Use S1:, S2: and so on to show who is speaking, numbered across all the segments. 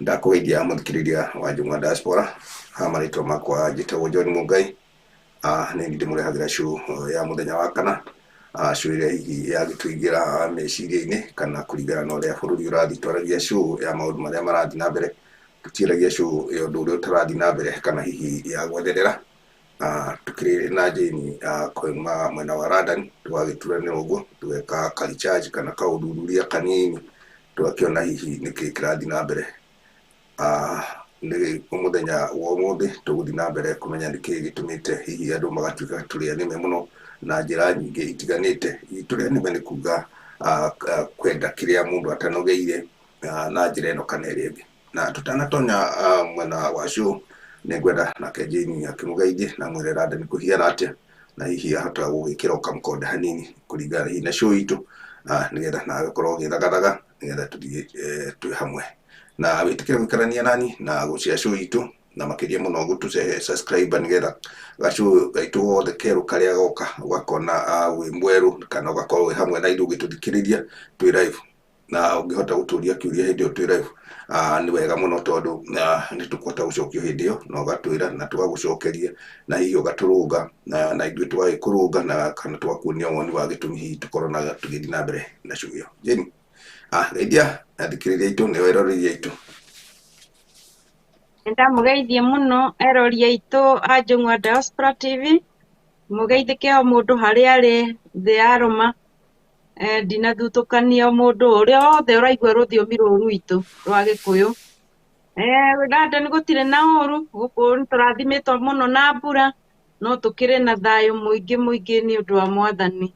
S1: Ndakũgeithia mũthikĩrĩria wa Njũng'wa Diaspora, ha marĩtwa makwa njĩtagwo John Mũngai. Nĩ niĩ ndĩmũrehagĩra show ya mũthenya wa kana, show ĩrĩa hihi yagĩtũingĩra meciria-inĩ kana kũringana na ũrĩa bũrũri ũrathiĩ. Twaragia show ya maũndũ marĩa marathiĩ na mbere, tũtiaragia show ya ũndũ ũrĩa ũtarathiĩ na mbere kana hihi ya gwetherera. Tukĩrĩ na Jane kuma mwena wa London, tũgagĩturanĩra ũguo tũgeka ka recharge kana kaũthuthuria kanini, tũgakĩona hihi nĩkĩ kĩrathiĩ na mbere. Nĩ mũthenya wa ũmũthĩ tũgũthiĩ na mbere kũmenya nĩkĩ gĩtũmĩte hihi andũ magatuĩka tũrĩ anĩme mũno na njĩra nyingĩ itiganĩte. Hihi tũrĩ anĩme nĩ kuga kwenda kĩrĩa mũndũ atanogeire na njĩra ĩno kana ĩrĩa ĩngĩ. Na tũtanatonya mwena wa show, nĩ ngwenda nake Jane akĩmũgeithie na mwĩre London kũhiana atĩa, na hihi ahota gũgĩkĩra kamkonde hanini kũringana hihi na show itũ, nĩgetha nawe ũkorwo ũgĩthagathaga nĩgetha tũthiĩ twĩ hamwe na wĩtĩkĩre gũikarania nani na gũcia show itũ, na makĩria mũno gũtũhe subscriber nĩgetha gacũũ gaitũ gothe kerũ karĩa goka ũgakona wĩ mwerũ kana ũgakorwo wĩ hamwe na ithuĩ ũgĩtũthikĩrĩria twĩ live. Na ũngĩhota gũtũria kĩũria hĩndĩ ĩyo twĩ live, nĩ wega mũno tondũ nĩ tũkũhota gũcokio hĩndĩ ĩyo na ũgatwĩra na tũgagũcokeria, na hihi ũgatũrũnga na ithuĩ tũgagĩkũrũnga na kana tũgakuonia woni wa gĩtũmi hihi tũkorwo na tũgĩthiĩ na mbere na show ĩyo. Jane, geithia athikĩrĩria aitũ nĩo eroreri aitũ.
S2: Ndamũgeithie mũno erori aitũ a Njũng'wa Diaspora TV, mũgeithĩke o mũndũ harĩa arĩ thĩ ya rũma, ndinathutũkania mũndũ ũrĩa wothe ũraigua rũthiomi rũrũ rwitũ rwa Gĩkũyũ. London gũtirĩ na ũru, gũkũ nĩtũrathimĩtwo mũno na mbura, no tũkĩrĩ na thayũ mũingĩ mũingĩ nĩ ũndũ wa Mwathani.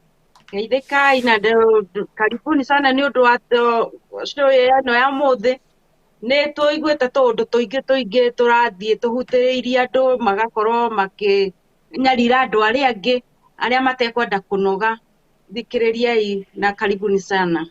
S2: Geithĩkai na karibuni sana nĩ ũndũ wa show ĩno ya ũmũthĩ. Nĩ tũiguĩte tũũndũ tũingĩ tũingĩ tũrathiĩ tũhutĩrĩirie andũ magakorwo makĩnyarira andũ arĩa angĩ arĩa matekwenda kũnoga. Thikĩrĩriai na karibuni sana.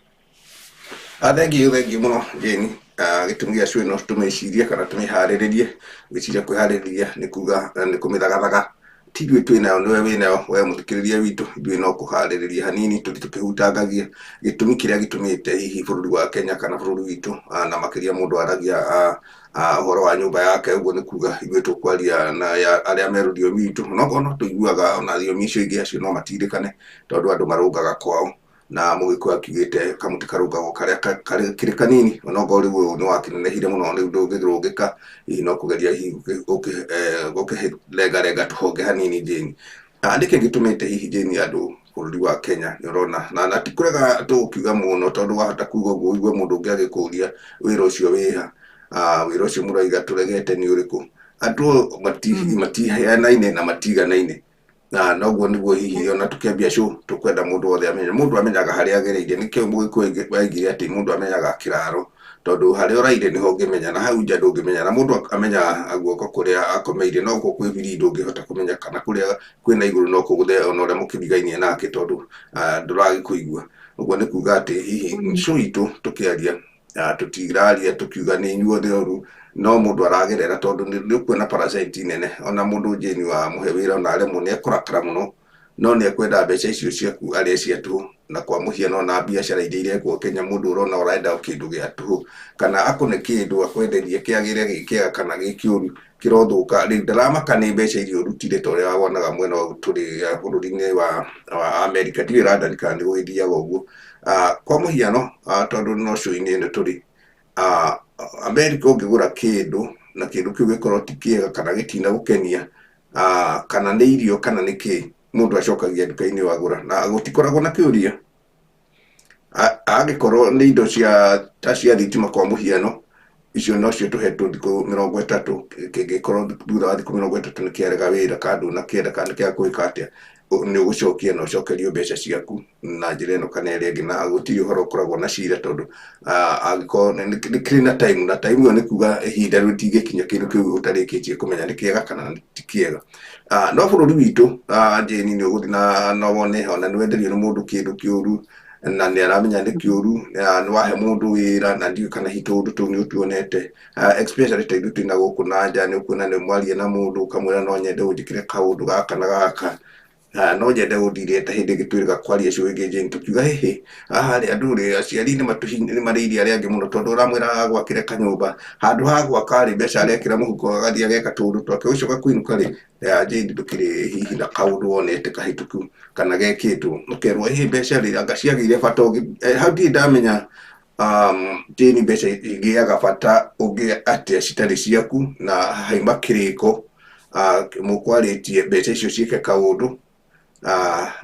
S1: Thank you, thank you mũno Jane. Gĩtũmi gĩa show ĩno tũmĩcirie kana tũmĩharĩrĩrie, gwĩciria kwĩharĩrĩria nĩ kuga nĩ kũmĩthagathaga. Ti ithuĩ twĩ nayo, nĩwe wĩ nayo we mũthikĩrĩria witũ, ithuĩ no kũharĩrĩria hanini tũthiĩ tũkĩhutangagia gĩtũmi kĩrĩa gĩtũmĩte hihi bũrũri wa Kenya kana bũrũri witũ, na makĩria mũndũ aragia ũhoro wa nyũmba yake, ũguo nĩ kuga ithuĩ tũkwaria na arĩa me rũthiomi rwitũ, onokorwo no tũiguaga ona thiomi icio ingĩ, acio no matindĩkane tondũ andũ marũngaga kwao, na mũgĩkũyũ akiugĩte kamũtĩ karũngagwo karĩa kĩrĩ kanini, onokorwo rĩu ũyũ nĩ wakĩnenehire mũno rĩu ndũngĩrũngĩka, hihi no kũgeria hihi gũkĩrengarenga tũhonge hanini. Jane, nĩkĩ gĩtũmĩte hihi Jane andũ bũrũri wa Kenya nĩ ũrona na ti kũrega tũgũkiuga mũno tondũ wahota kuga ũguo ũigue mũndũ ũngĩ agĩkũria wĩra ũcio wĩha, wĩra ũcio mũraiga tũregete nĩ ũrĩkũ. Andũ matiheanaine na matiganaine, na noguo nĩguo hihi ona tũkĩambia show tũkwenda mũndũ wothe amenye, mũndũ amenyaga harĩa agereire. Nĩkĩo mũgĩkũyũ waigire atĩ mũndũ amenyaga kĩraro, tondũ harĩa ũraire nĩho ũngĩmenya, na hau nja ndũngĩmenya, na mũndũ amenyaga guoko kũrĩa akomeire, no gũkũ kwĩ biri ndũngĩhota kũmenya kana kũrĩa kwĩna igũrũ no kũgũthe ona ũrĩa mũkĩrigainie nake tondũ ndũragĩkũigua. Ũguo nĩ kuga atĩ hihi show itũ tũkĩaria, tũtiraria tũkiuga nĩ inyuothe oru, no mũndũ aragerera tondũ nĩ ũkuona parasite nene, ona mũndũ Jane wa mũhe wĩra ona aremwo nĩ ekũrakara mũno, no nĩ ekwenda mbeca icio ciaku arĩa cia tũhũ. Na kwa mũhiano na biacara iria irekwo Kenya, mũndũ ũrona ũrenda kĩndũ gĩa tũhũ kana akũne kĩndũ akwenderie kĩagĩre gĩ kĩega kana gĩ kĩũru kĩrothũka, rĩu ndaramaka nĩ mbeca iria ũrutire ta ũrĩa wonaga mwena wa tũrĩ bũrũri-inĩ wa America. Ndiũĩ London kana nĩ gũgĩthiaga ũguo. Kwa mũhiano, tondũ no show-inĩ ĩno tũrĩ, America ũngĩgũra kĩndũ na kĩndũ kĩu gĩkorwo ti kĩega kana gĩtinagũkenia, kana nĩ irio kana nĩ kĩ, mũndũ acokagia nduka-inĩ wagũra na gũtikoragwo na kĩũria. Angĩkorwo nĩ indo cia ta cia thitima kwa mũhiano, icio nocio tũhetwo thikũ 30, kĩngĩkorwo thutha wa thikũ 30 nĩ kĩarega wĩra kana ndũnakĩenda kana nĩ kĩa gwĩka atĩa, nĩ ũgũcokia na ũcokerio mbeca ciaku na njĩra ĩno kana ĩrĩa ĩngĩ, na gũtirĩ ũhoro ũkoragwo na cira tondũ angĩkorwo nĩ kĩrĩ na time, na time ĩyo nĩ kuga ihinda rĩu rĩtingĩkinya kĩndũ kĩu ũtarĩkĩtie kũmenya nĩ kĩega kana ti kĩega. No bũrũri witũ, Jane, nĩ ũgũthiĩ na no wone ona nĩ wenderio nĩ mũndũ kĩndũ kĩũru na nĩ aramenya nĩ kĩũru, nĩ wahe mũndũ wĩra na ndiũĩ kana hihi tũũndũ tũu nĩ ũtuonete, especially ta ithuĩ twĩna gũkũ na nja, nĩ ũkuona nĩ mwaria na mũndũ ũkamwĩra no nyende ũnjĩkĩre kaũndũ gaka na gaka, Na no nyende gũthirĩte hĩndĩ ĩngĩ twĩrĩga kwaria cio ĩngĩ Jane tũkiuga hĩhĩ haha rĩ andũ rĩ aciari nĩ marĩirie arĩa angĩ mũno tondũ ũramwĩra agwakĩre kanyũmba handũ ha gwaka rĩ mbeca arekĩra mũhuko agathiĩ ageka tũũndũ twake ũcoka kũinũka rĩ ya Jane ndũkĩrĩ hihi na kaũndũ wonete kahĩtũku kana gekĩtwo ũkerwo hĩ mbeca rĩ anga ciagĩire bata ũngĩ. Hau ndirĩ ndamenya Jane mbeca igĩaga bata ũngĩ atĩa citarĩ ciaku na haima kĩrĩko mũkwarĩtie mbeca icio ciĩke kaũndũ.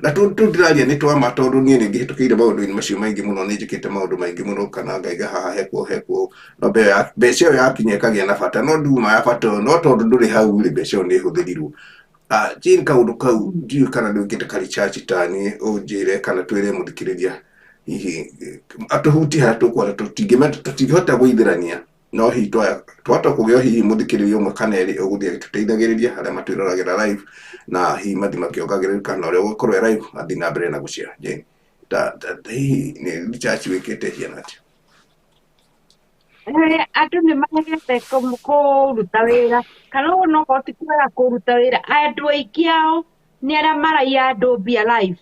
S1: Na tũ ndĩraria nĩ twama tondũ niĩ nĩ ngĩhĩtũkĩire maũndũ-inĩ macio maingĩ mũno, nĩ njĩkĩte maũndũ maingĩ mũno kana ngaiga haha hekuo hekuo, no mbeca ĩyo yakinya ĩkagĩa na bata, no nduma ya bata ũyũ, no tondũ ndũrĩ hau rĩ mbeca ĩyo nĩ ĩhũthĩrirwo. Jane kaũndũ kau ndiũĩ kana nĩ wĩkĩte ka research ta niĩ ũnjĩre kana twĩre mũthikĩrĩria hihi atũhutie harĩa tũkwara tũtingĩhota gũithĩrania no hihi twahota kũgĩa hihi mũthikĩrĩria ũmwe kana erĩ ũgũthiĩ agĩtũteithagĩrĩria harĩa matwĩroragĩra live na hihi mathiĩ makĩongagĩrĩra kana ũrĩa ũgũkorwo e live athiĩ na mbere na gũshare. Jane, ta hihi nĩ research wĩkĩte hiana atĩa?
S2: Andũ nĩ maregete kũruta wĩra kana ũguo no korwo ti kũrega kũruta wĩra, andũ aingĩ ao nĩ arĩa maraiya andũ mbia live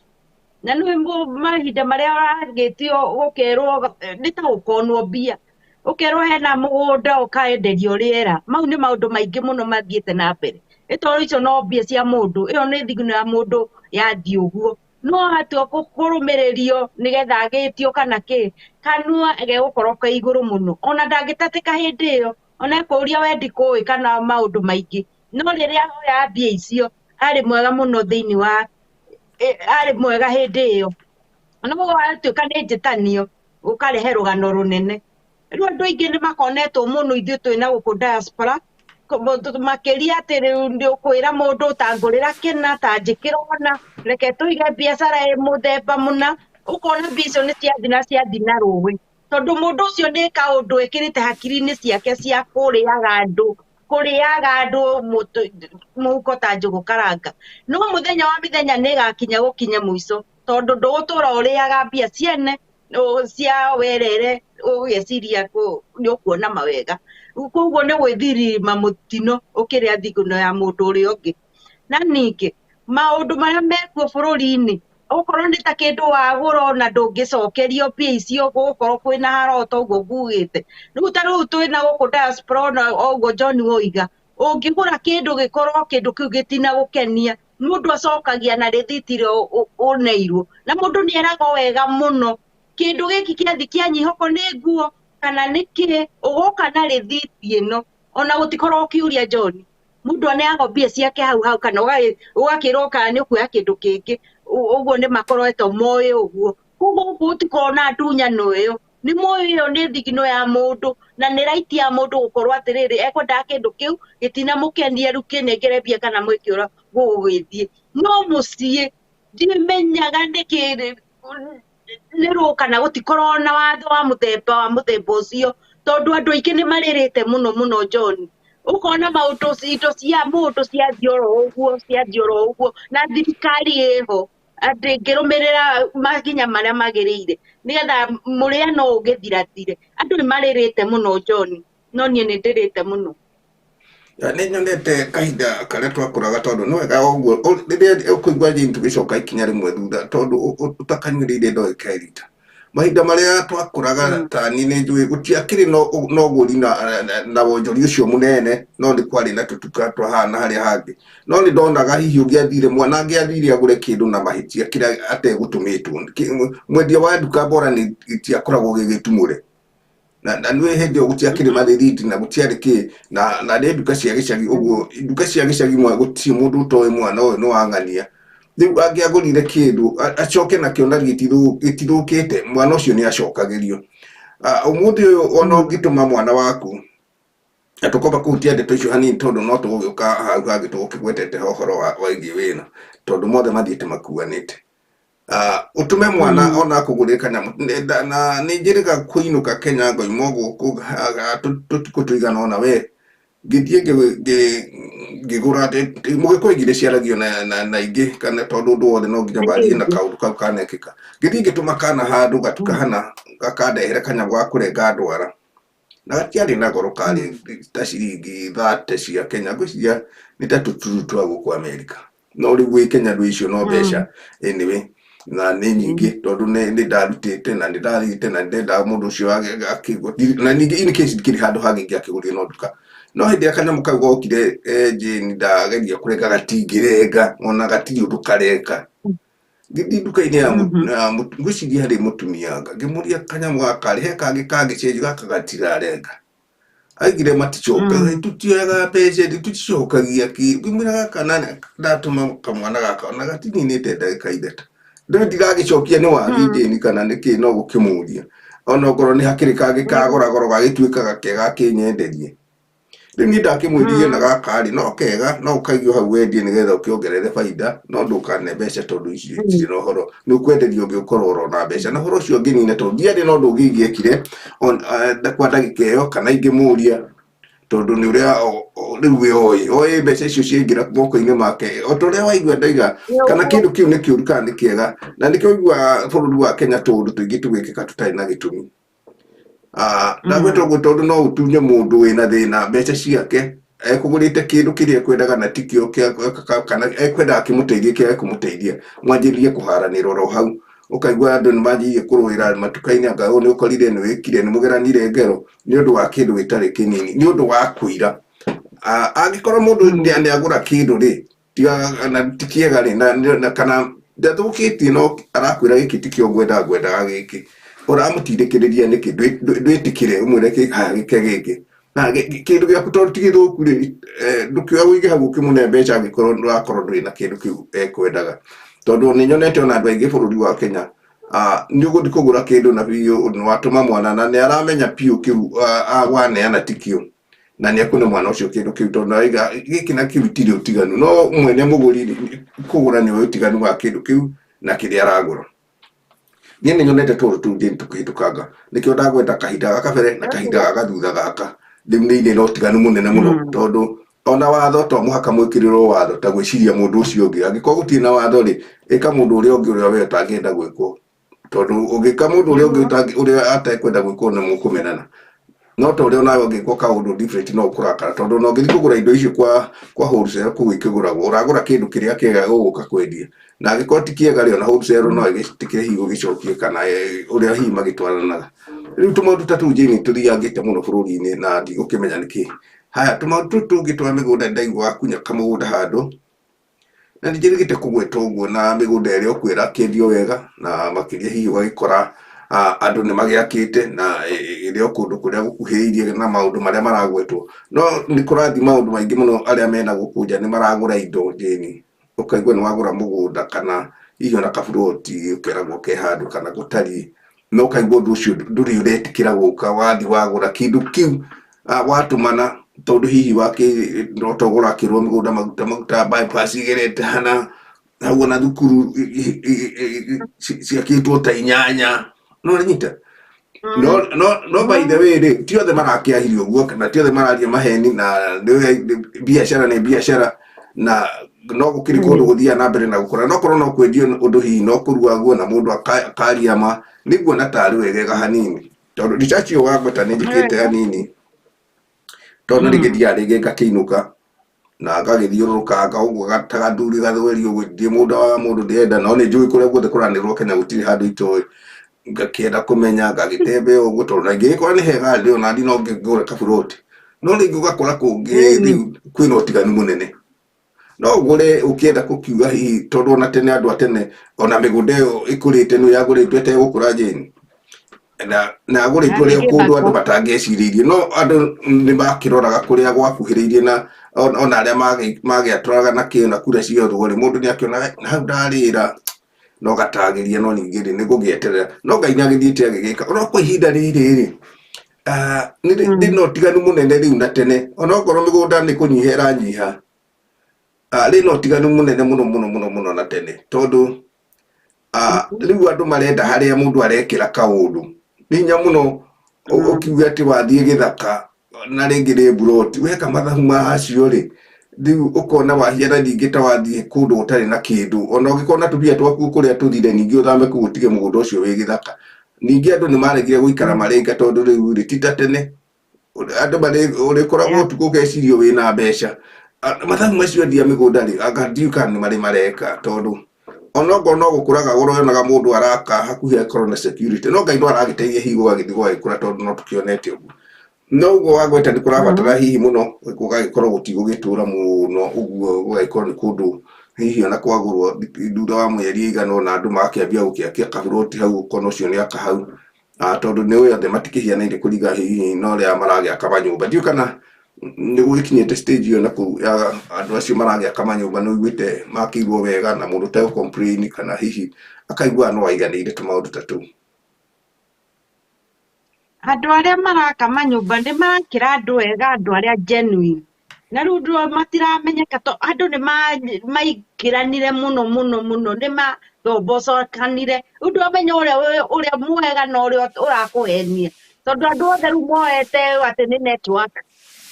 S2: na nĩ mahinda marĩa ũragĩtio gũkerwo nĩ ta gũkonwo mbia, ũkerwo hena mũgũnda ũkaenderio rĩera. Mau nĩ maũndũ maingĩ mũno mathiĩte na mbere, ĩ tondũ icio no mbia cia mũndũ, ĩyo nĩ thigino ya mũndũ yathiĩ ũguo, no atua kũrũmĩrĩrio nĩgetha agĩtio kana kĩ, kanua gegũkorwo ke igũrũ mũno, ona ndangĩtatĩka hĩndĩ ĩyo, ona ekũria we ndikũĩ kana maũndũ maingĩ, no rĩrĩa oya mbia icio arĩ mwega mũno thĩinĩ wa arĩ mwega hĩndĩ ĩyo, no watuĩka nĩ njĩtanio ũkarehe rũgano rũnene. Rĩu andũ aingĩ nĩ makonetwo mũno ithuĩ twĩna gũkũ diaspora makĩria atĩ rĩu nĩ ũkwĩra mũndũ ta ngũrĩra kĩna ta njĩkĩra ũna reke tũige biacara ĩ mũthemba mũna, ũkona mbia icio nĩ ciathiĩ na ciathiĩ na rũĩ, tondũ mũndũ ũcio nĩ kaũndũ ekĩrĩte hakiri-inĩ ciake cia kũrĩaga andũ kũrĩaga andũ mũhuko ta njũgũ karanga, no mũthenya wa mĩthenya nĩ ĩgakinya gũkinya mũico, tondũ ndũgũtũra ũrĩaga mbia ciene cia werere ũgeciria nĩ ũkuona mawega, koguo nĩ gwĩthirima mũtino ũkĩrĩa thigino ya mũndũ ũrĩa ũngĩ. Na ningĩ maũndũ marĩa mekuo bũrũri-inĩ, okorwo nĩ ta kĩndũ wagũra ona ndũngĩcokerio mbia icio, gũgũkorwo kwĩna haro ta ũguo ngugĩte. Rĩu ta rĩu twĩna gũkũ diaspora ona ũguo John woiga, ũngĩgũra kĩndũ gĩkorwo kĩndũ kĩu gĩtinagũkenia, mũndũ acokagia na rĩthiti ĩrĩa ũneirwo, na mũndũ nĩ eragwo wega mũno kĩndũ gĩkĩ kĩathi kĩanyiha okorwo nĩ nguo kana nĩ kĩ, ũgoka na rĩthiti ĩno, ona gũtikorwo ũkĩũria John, mũndũ aneagwo mbia ciake hau hau kana ũgakĩrwo kana nĩ ũkuoya kĩndũ kĩngĩ, ũguo nĩ makoretwo moĩ ũguo. Koguo gũkũ gũtikoragwo na ndunyano ĩyo, nĩ moĩ ĩyo nĩ thigino ya mũndũ na nĩ right ya mũndũ gũkorwo atĩrĩrĩ ekwendaga kĩndũ kĩu gĩtinamũkenia rĩu kĩnengere mbia kana mwĩke ũrĩa gũgũgĩthiĩ. No mũciĩ ndimenyaga nĩkĩ nĩ rũ kana gũtikoragwo na watho wa mũthemba ũcio, tondũ andũ aingĩ nĩ marĩrĩte mũno mũno John, ũkona maũndũ indo cia mũndũ ciathiĩ oro ũguo ciathiĩ oro ũguo, na thirikari ĩho atĩ ĩngĩrũmĩrĩra makinya marĩa magĩrĩire nĩgetha mũrĩano ũgĩthirathire. Andũ nĩ marĩrĩte mũno John, no niĩ nĩ ndĩrĩte mũno.
S1: Nĩ nyonete kahinda karĩa twakũraga tondũ nĩ wega ũguo rĩrĩa ũkũigua Jane tũgĩcoka ikinya rĩmwe thutha tondũ ũtakanyuĩrĩire ndagĩka ĩrita. Mahinda marĩa twakũraga ta niĩ nĩ njũĩ gũtiakĩrĩ na ũgũri na wonjoria ũcio mũnene, no nĩ kwarĩ na tũtuka twahana harĩa hangĩ, no nĩ ndonaga hihi ũngĩathire mwana angĩathire agũre kĩndũ na mahĩtia kĩrĩa ategũtũmĩtwo, mwendia wa nduka bora nĩ gĩtiakoragwo gĩgĩtumũre na nĩ hĩndĩ ĩyo gũtiakĩrĩ marĩthiti na gũtiarĩ kĩ na nĩ nduka cia gĩcagi ũguo, nduka cia gĩcagi mwa gũtirĩ mũndũ ũtoĩ mwana ũyũ nĩ wang'ania. Rĩu angĩagũrire kĩndũ acoke nakĩo na gĩtithũkĩte, mwana ũcio nĩ acokagĩrio. Ũmũthĩ ũyũ ona ũngĩtũma mwana waku, na tũkwamba kũhutia ndeto icio hanini tondũ no tũgũgĩũka hau hangĩ tũgũkĩgwetete ũhoro wa wĩgiĩ wĩra, tondũ mothe mathiĩte makuanĩte. Ũtũme mwana ona akũgũrĩre kanyamũ, na nĩ njĩrĩga kũinũka Kenya ngoima gũkũ tũtukũ tũigana ũna we ngĩthiĩ ngĩgũra mũgĩkũyũ igĩrĩ ciaragio na ingĩ kana tondũ ũndũ wothe no nginya warie na kaũndũ kau kanekĩka. Ngĩthiĩ ngĩtũma kana handũ gatuka hana gakandehere kanyamũ ga kũrenga ndwara, na gatiarĩ na goro, karĩ ta ciringi 30 cia Kenya, ngwĩciria nĩ ta tũturu twa gũkũ Amerika. No rĩu gwĩ Kenya ndũ icio no mbeca anyway na nĩ nyingĩ tondũ nĩ ndarutĩte na nĩ ndathiĩte na nĩ ndendaga mũndũ ũcio akĩgũra na ningĩ in case ndikĩrĩ handũ hangĩ ingĩakĩgũrire no nduka. No hĩndĩ ĩrĩa kanyamũ kau gokire Jane ndageria kũrenga gatingĩrenga ona gatirĩ ũndũ kareka. Ngĩthiĩ nduka-inĩ ya ngwĩciria harĩ mũtumia anga ngĩmũria kanyamũ gaka rĩ he kangĩ kangĩcenjio gaka gatirarenga. Aigire maticokaga tũtioyaga mbeca ĩndĩ tũticokagia kĩ ngĩmwĩra gaka na ndatũma kamwana gaka ona gatininĩte ndagĩka 3 rĩu ndiragĩcokia nĩ wagi Jane kana nĩkĩ no gũkĩmũria ona okorwo nĩ hakĩrĩ kangĩ ka goro goro gagĩtuĩkaga kega akĩnyenderie. Rĩu niĩ ndakĩmwĩrire na gaka rĩ no kega no ũkaigwo hau wendie nĩgetha ũkĩongerere baida no ndũkane mbeca tondũ icio itirĩ na ũhoro nĩ ũkwenderia ũngĩ ũkorwo ũrona mbeca na ũhoro ũcio ngĩnina tondũ ndiarĩ na ũndũ ũngĩ ingĩekire kwa ndagĩka ĩyo kana ingĩmũria tondũ nĩ ũrĩa rĩu we oĩ oĩ mbeca icio ciaingĩra moko-inĩ make o ta ũrĩa waigua ndaiga kana kĩndũ kĩu nĩ kĩũru kana nĩ kĩega na nĩkĩo ũiguaga bũrũri wa Kenya tũũndũ tũingĩ tũgĩkĩka tũtarĩ na gĩtũmi. Ndagwĩta ũguo tondũ no ũtunye mũndũ wĩna thĩna mbeca ciake ekũgũrĩte kĩndũ kĩrĩa ekwendaga na tikĩo kana ekwendaga kĩmũteithie kĩage kũmũteithia mwanjĩrĩrie kũharanĩra oro hau ũkaigua andũ nĩ manjĩrĩirie kũrũĩra matuka-inĩ anga ũyũ nĩ ũkorire nĩ wĩkire nĩ mũgeranire ngero nĩ ũndũ wa kĩndũ gĩtarĩ kĩnini nĩ ũndũ wa kũira. Angĩkorwo mũndũ nĩ agũra kĩndũ rĩ tiga na ti kĩega rĩ na kana ndathũkĩtie no arakwĩra gĩkĩ tikĩo ngwendaga ngwendaga gĩkĩ ũramũtindĩkĩrĩria nĩkĩ ndwĩtĩkĩre ũmwĩre haya gĩke gĩkĩ na kĩndũ gĩaku tondũ ti gĩthũku rĩ ndũkĩoya ũige hau ũkĩmũne mbeca angĩkorwo ndũrakorwo ndũrĩ na kĩndũ kĩu ekwendaga tondũ nĩ nyonete ona andũ aingĩ bũrũri wa Kenya nĩ ũgũthiĩ kũgũra kĩndũ na biũ nĩ watũma mwana na nĩ aramenya biũ kĩu waneana tikĩo na nĩ ekũne mwana ũcio kĩndũ kĩu tondũ arauga gĩkĩ na kĩu itirĩ ũtiganu no mwene mũgũri kũgũra nĩ ũĩ ũtiganu wa kĩndũ kĩu na kĩrĩa aragũra. Niĩ nĩ nyonete tũũndũ tũu Jane tũkĩhĩtũkanga nĩkĩo ndagweta kahinda ga kabere na kahinda ga thutha gaka rĩu nĩ irĩ na ũtiganu mũnene mũno tondũ ona watho to mũhaka mwĩkĩrĩrwo watho ta gwĩciria mũndũ ũcio ũngĩ angĩkorwo gũtirĩ na watho rĩ ĩka mũndũ ũrĩa ũngĩ ũrĩa we ũtangĩenda gwĩkwo tondũ ũngĩka mũndũ ũrĩa ũngĩ ũrĩa atekwenda gwĩkwo nĩ mũkũmenana no ta ũrĩa onawe ũngĩkwo kaũndũ different no ũkũrakara tondũ ona ũngĩthiĩ kũgũra indo icio kwa wholesale kũu ikĩgũragwo ũragũra kĩndũ kĩrĩa kĩega gũgũka kwendia na angĩkorwo ti kĩega rĩ ona wholesale no ĩgĩtĩkĩre hihi ũgĩcokie kana ũrĩa hihi magĩtwaranaga. Rĩu tũmaũndũ ta tũu Jane tũthiangĩte mũno bũrũri-inĩ na ndigũkĩmenya nĩkĩ. Haya tũmaũndũ tũtũ tũngĩ twa mĩgũnda ndaigua wakunya kamũgũnda handũ na nĩ njĩrĩgĩte kũgweta ũguo na mĩgũnda ĩrĩa ũkwĩra kĩendio wega na makĩria hihi ũgagĩkora andũ nĩ magĩakĩte na ĩrĩ o kũndũ kũrĩa gũkuhĩrĩirie na maũndũ marĩa maragwetwo no nĩ kũrathiĩ maũndũ maingĩ mũno arĩa mena gũkũ nja nĩ maragũra indo Jane ũkaigua nĩ wagũra mũgũnda kana hihi ona kaburoti ũkeragwo ke handũ kana gũtariĩ no ũkaigua ũndũ ũcio ndũrĩ ũretĩkĩra gũka wathiĩ wagũra kĩndũ kĩu watũmana tondũ hihi no ta ũrakĩrwo mĩgũnda maguta maguta bypass igerete hana hau ona thukuru ciakĩtwo ta 8 no nyita no by the way rĩ ti othe marakĩahirie ũguo kana ti othe mararia maheni na biacara nĩ biacara na no gũkĩrĩ kũndũ gũthiaga na mbere na gũkũra no korwo no kwendio ũndũ hihi no kũruagwo na mũndũ akaria ma nĩguona tarĩ wegega hanini tondũ research ĩyo wagweta nĩ njĩkĩte hanini tondũ rĩngĩ thiaga rĩngĩ ngakĩinũka na ngagĩthiũrũrũkanga ũguo ta gathuri gathweri ũguo ndirĩ mũndũ wa mũndũ ndĩrenda no nĩ njũĩ kũrĩa guothe kũranĩrwo Kenya gũtirĩ handũ itoĩ ngakĩenda kũmenya ngagĩtembea ũguo tondũ na ingĩgĩkora nĩ hega rĩ ona niĩ no ngĩgũre kaburoti no rĩngĩ ũgakora kũngĩ rĩu kwĩna ũtiganu mũnene no ũgũre ũkĩenda kũkiuga hihi tondũ ona tene andũ a tene ona mĩgũnda ĩyo ĩkũrĩte nĩ yagũrĩtwo ĩtegũkũra Jane na yagũrĩtwo rĩ kũndũ andũ matangĩecirĩirie no andũ nĩ makĩroraga kũrĩa gwakuhĩrĩirie na ona arĩa magĩatũraga na kĩo na kura ciotwo rĩ mũndũ nĩ akĩonaga hau ndarĩra no gatagĩria no ningĩ rĩ nĩ gũgĩeterera no Ngai nĩ agĩthiĩte agĩgĩka no kwa ihinda rĩrĩ rĩ nĩ na ũtiganu mũnene rĩu na tene onokorwo mĩgũnda nĩ kũnyiha ĩranyiha rĩ na ũtiganu mũnene mũno mũno mũno mũno na tene tondũ rĩu andũ marenda harĩa mũndũ arekĩra kaũndũ nĩ hinya mũno ũkiuge atĩ wathiĩ gĩthaka na rĩngĩ nĩ mburoti weka mathabu macio rĩ rĩu ũkona wahiana ningĩ ta wathiĩ kũndũ gũtarĩ na kĩndũ ona ũngĩkorwo na tũmbia twaku kũrĩa tũthire ningĩ ũthame kũu ũtige mũgũnda ũcio wĩ gĩthaka ningĩ andũ nĩ maregire gũikara marĩnga tondũ rĩu rĩ ti ta tene andũ marĩ ũrĩkoragwo ũtukũ ũgeciria wĩna mbeca Mathabu macio endia mĩgũnda rĩ, anga ndiũĩ kana nĩ marĩ mareka, tondũ onokorwo no gũkũraga ũronaga mũndũ araka hakuhĩ akorwo na security, no Ngai no aragĩteithia hihi gũgagĩthiĩ gũgagĩkũra, tondũ no tũkĩonete ũguo. No ũguo wagweta nĩ kũrabatara hihi mũno gũgagĩkorwo gũtigũgĩtũra mũno ũguo, gũgagĩkorwo nĩ kũndũ hihi ona kwagũrwo thutha wa mweri ĩigana ũna andũ magakĩambia gũkĩakia kaburoti hau, ũkona ũcio nĩ aka hau. Tondũ nĩ ũĩ othe matikĩhianaine kũringa hihi na ũrĩa maragĩaka manyũmba. Ndiũĩ kana nĩ gũgĩkinyĩte stage ĩyo na kũu ya andũ acio maragĩaka manyũmba, nĩ ũiguĩte makĩirwo wega na mũndũ ũtegũ complain, kana hihi akaigua no aiganĩire tũmaũndũ ta tũu?
S2: Andũ arĩa maraka manyũmba nĩ marakĩra andũ wega, andũ arĩa genuine. Na rĩu andũ matiramenyeka to andũ nĩ maingĩranire mũno mũno mũno, nĩ mathombocokanire. Rĩu ndũramenya ũrĩa ũrĩa mwega na ũrĩa ũrakũhenia. Tondũ andũ othe rĩu moete atĩ nĩ network,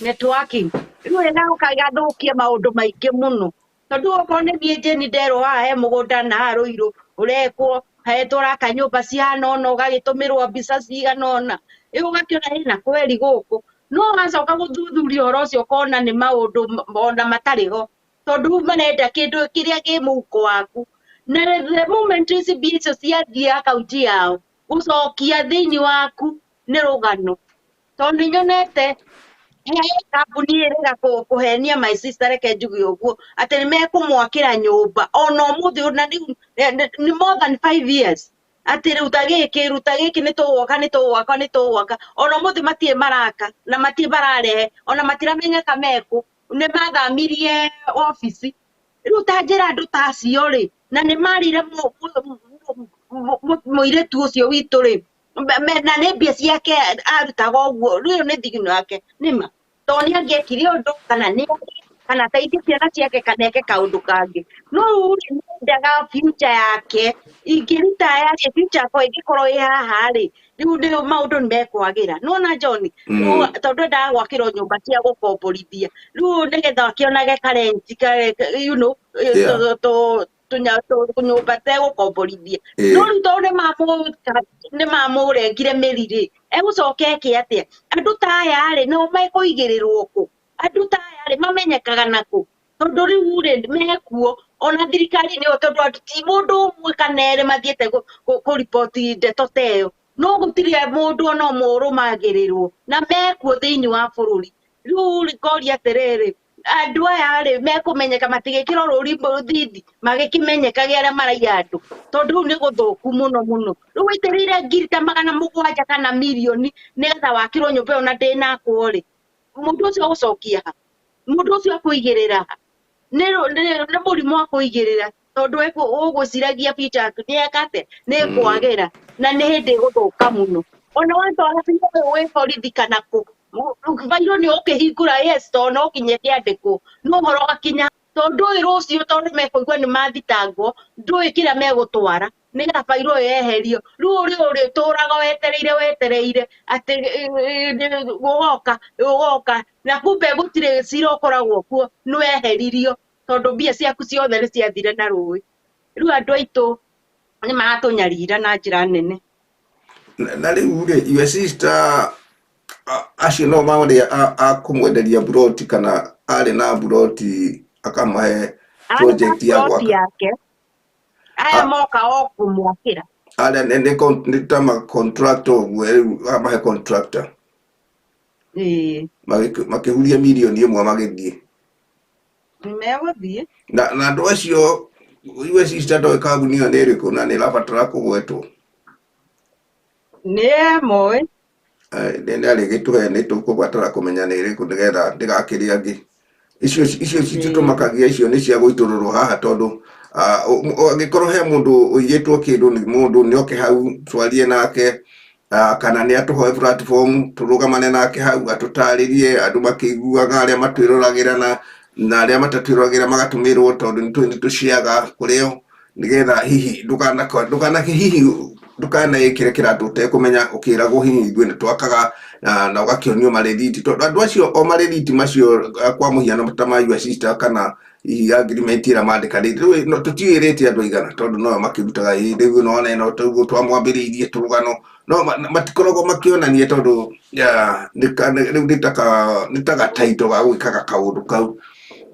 S2: networking. Rĩu ĩgoka ĩgathũkia maũndũ maingĩ mũno. Tondũ okorwo nĩ niĩ Jane nderwo haha he mũgũnda na haha Rũirũ ũrekwo, he tũraka nyũmba cihana ũna, ũgagĩtũmĩrwo mbica cigana ũna, rĩu ũgakĩona ĩna kweri gũkũ. No wacoka gũthuthuria ũhoro ũcio ũkona nĩ maũndũ ona matarĩ ho, tondũ rĩu marenda kĩndũ kĩrĩa kĩ mũhuko waku. Na the moment ici mbia icio ciathiĩ akaunti yao, gũcokia thĩinĩ waku nĩ rũgano. Tondũ nĩ nyonete he kambuni ĩrĩga kũhenia my sister, reke njuge ũguo, atĩ nĩ mekũmwakĩra nyũmba ona ũmũthĩ ũyũ, na rĩu nĩ more than 5 years, atĩ ruta gĩkĩ, ruta gĩkĩ, nĩ tũgwaka, nĩ tũgwaka, nĩ tũgwaka. Ona ũmũthĩ matirĩ maraka na matirĩ mararehe, ona matiramenyeka mekũ, nĩ mathamirie obici. Rĩu ta njĩra andũ ta acio rĩ, na nĩ marire mũirĩtu ũcio witũ rĩ, na nĩ mbia ciake arutaga ũguo, rĩu nĩ thigino yake nĩma, tondũ nĩ angĩekire ũndũ kana nĩ kana ateithie ciana ciake kana eke kaũndũ kangĩ. No rĩu rĩ, nĩendaga future yake. Ingĩruta aya rĩ, future yakwa ĩngĩkorwo ĩ haha rĩ, rĩu nĩ maũndũ nĩ mekwagĩra. Nĩwona John, rĩu tondũ endaga gwakĩrwo nyũmba cia gũkomborithia, rĩu nĩgetha akĩonage karenti, tũnyũmba tegũkomborithia. No rĩu tondũ nĩ mamũrengire mĩri rĩ, egũcoka eke atĩa? Andũ ta aya rĩ, nao mekũigĩrĩrwo kũ? Andũ ta aya rĩ, mamenyekaga nakũ? Tondũ rĩu rĩ, mekuo ona thirikari nĩyo, tondũ andũ ti mũndũ ũmwe kana erĩ mathiĩte kũriboti ndeto ta ĩyo, no gũtirĩ mũndũ ona ũmwe ũrũmagĩrĩrwo, na mekuo thĩinĩ wa bũrũri. Rĩu rĩ, ngoria atĩrĩrĩ, andũ aya rĩ, mekũmenyeka matigĩkĩrwo rũri thithi, magĩkĩmenyekage arĩa maraiya andũ, tondũ rĩu nĩ gũthũku mũno mũno. Rĩu wĩitĩrĩire ngiri ta 700 kana mirioni nĩgetha wakĩrwo nyũmba ĩyo na ndĩnakwo rĩ, mũndũ ũcio agũcokia ha? Mũndũ ũcio akũigĩrĩra ha? Nĩ mũrimũ wa kũigĩrĩra, tondũ ũgwĩciragia future yaku nĩ eka atĩa, nĩ ĩkwagĩra, na nĩ hĩndĩ ĩgũthũka mũno. Ona watwara biũ ũyũ wĩ borithi kana kũ, bairũ nĩ ũkĩhingũra, yes, tondũ no nginya ĩkĩandĩkwo, no ũhoro ũgakinya tondũ ndũĩ rũciũ, tondũ mekũigua nĩ mathitangwo, ndũĩ kĩrĩa megũtwara nĩgetha bairũ ĩyo yeherio. Rĩu ũrĩ ũrĩtũraga wetereire wetereire atĩ gũgoka gũgoka, na kumbe gũtirĩ cira ũkoragwo kuo, nĩ weheririo tondũ mbia ciaku ciothe nĩ ciathire na rũĩ. Rĩu andũ aitũ nĩ maratũnyarira na njĩra nene.
S1: Na rĩu rĩ, your sister acio no marĩ a kũmwenderia buroti, kana arĩ na buroti akamahe
S2: Arĩ na
S1: project ya
S2: ploti
S1: gwaka?
S2: yake, aya moka o kũmwakĩra.
S1: Arĩa nĩ ta ma contractor ũguo, rĩu amahe contractor?
S2: Ĩĩ.
S1: Makĩhuria mirioni 1 magĩthiĩ.
S2: Megũthiĩ.
S1: Na andũ acio, your sister ndoĩ kambuni ĩyo nĩ ĩrĩkũ na nĩ ĩrabatara kũgwetwo?
S2: Nĩ moĩ.
S1: Nĩ arĩgĩtũhe, nĩ tũkũbatara kũmenya nĩ ĩrĩkũ nĩgetha ndĩgakĩrĩ angĩ. Icio citũmakagia, icio nĩ cia gũitũrũrwo haha, tondũ angĩkorwo he mũndũ ũiyĩtwo kĩndũ nĩ mũndũ, nĩ oke hau twarie nake, kana nĩ atũhoe platform tũrũgamane nake hau atũtarĩrie, andũ makĩiguaga, arĩa matwĩroragĩra na arĩa matatwĩroragĩra magatũmĩrwo, tondũ nĩ tũĩ nĩ tũciaga kũrĩ o, nĩgetha hihi ndũkana hihi ndũkaneĩkĩre kĩratũ ũtekũmenya, ũkĩragwo hihi ithuĩ nĩ twakaga na ũgakĩonio marĩthiti, tondũ andũ acio o marĩthiti macio, kwa mũhiano ta ma your sister kana hihi agreement ĩrĩa mandĩkanĩire, rĩu no tũtiũĩrĩte andũ aigana, tondũ no makĩrutaga ĩ rĩu nona ĩno tũguo twamwambĩrĩirie tũrũgano, no matikoragwo makĩonania, tondũ rĩu nĩ ta gataito ga gwĩkaga kaũndũ kau.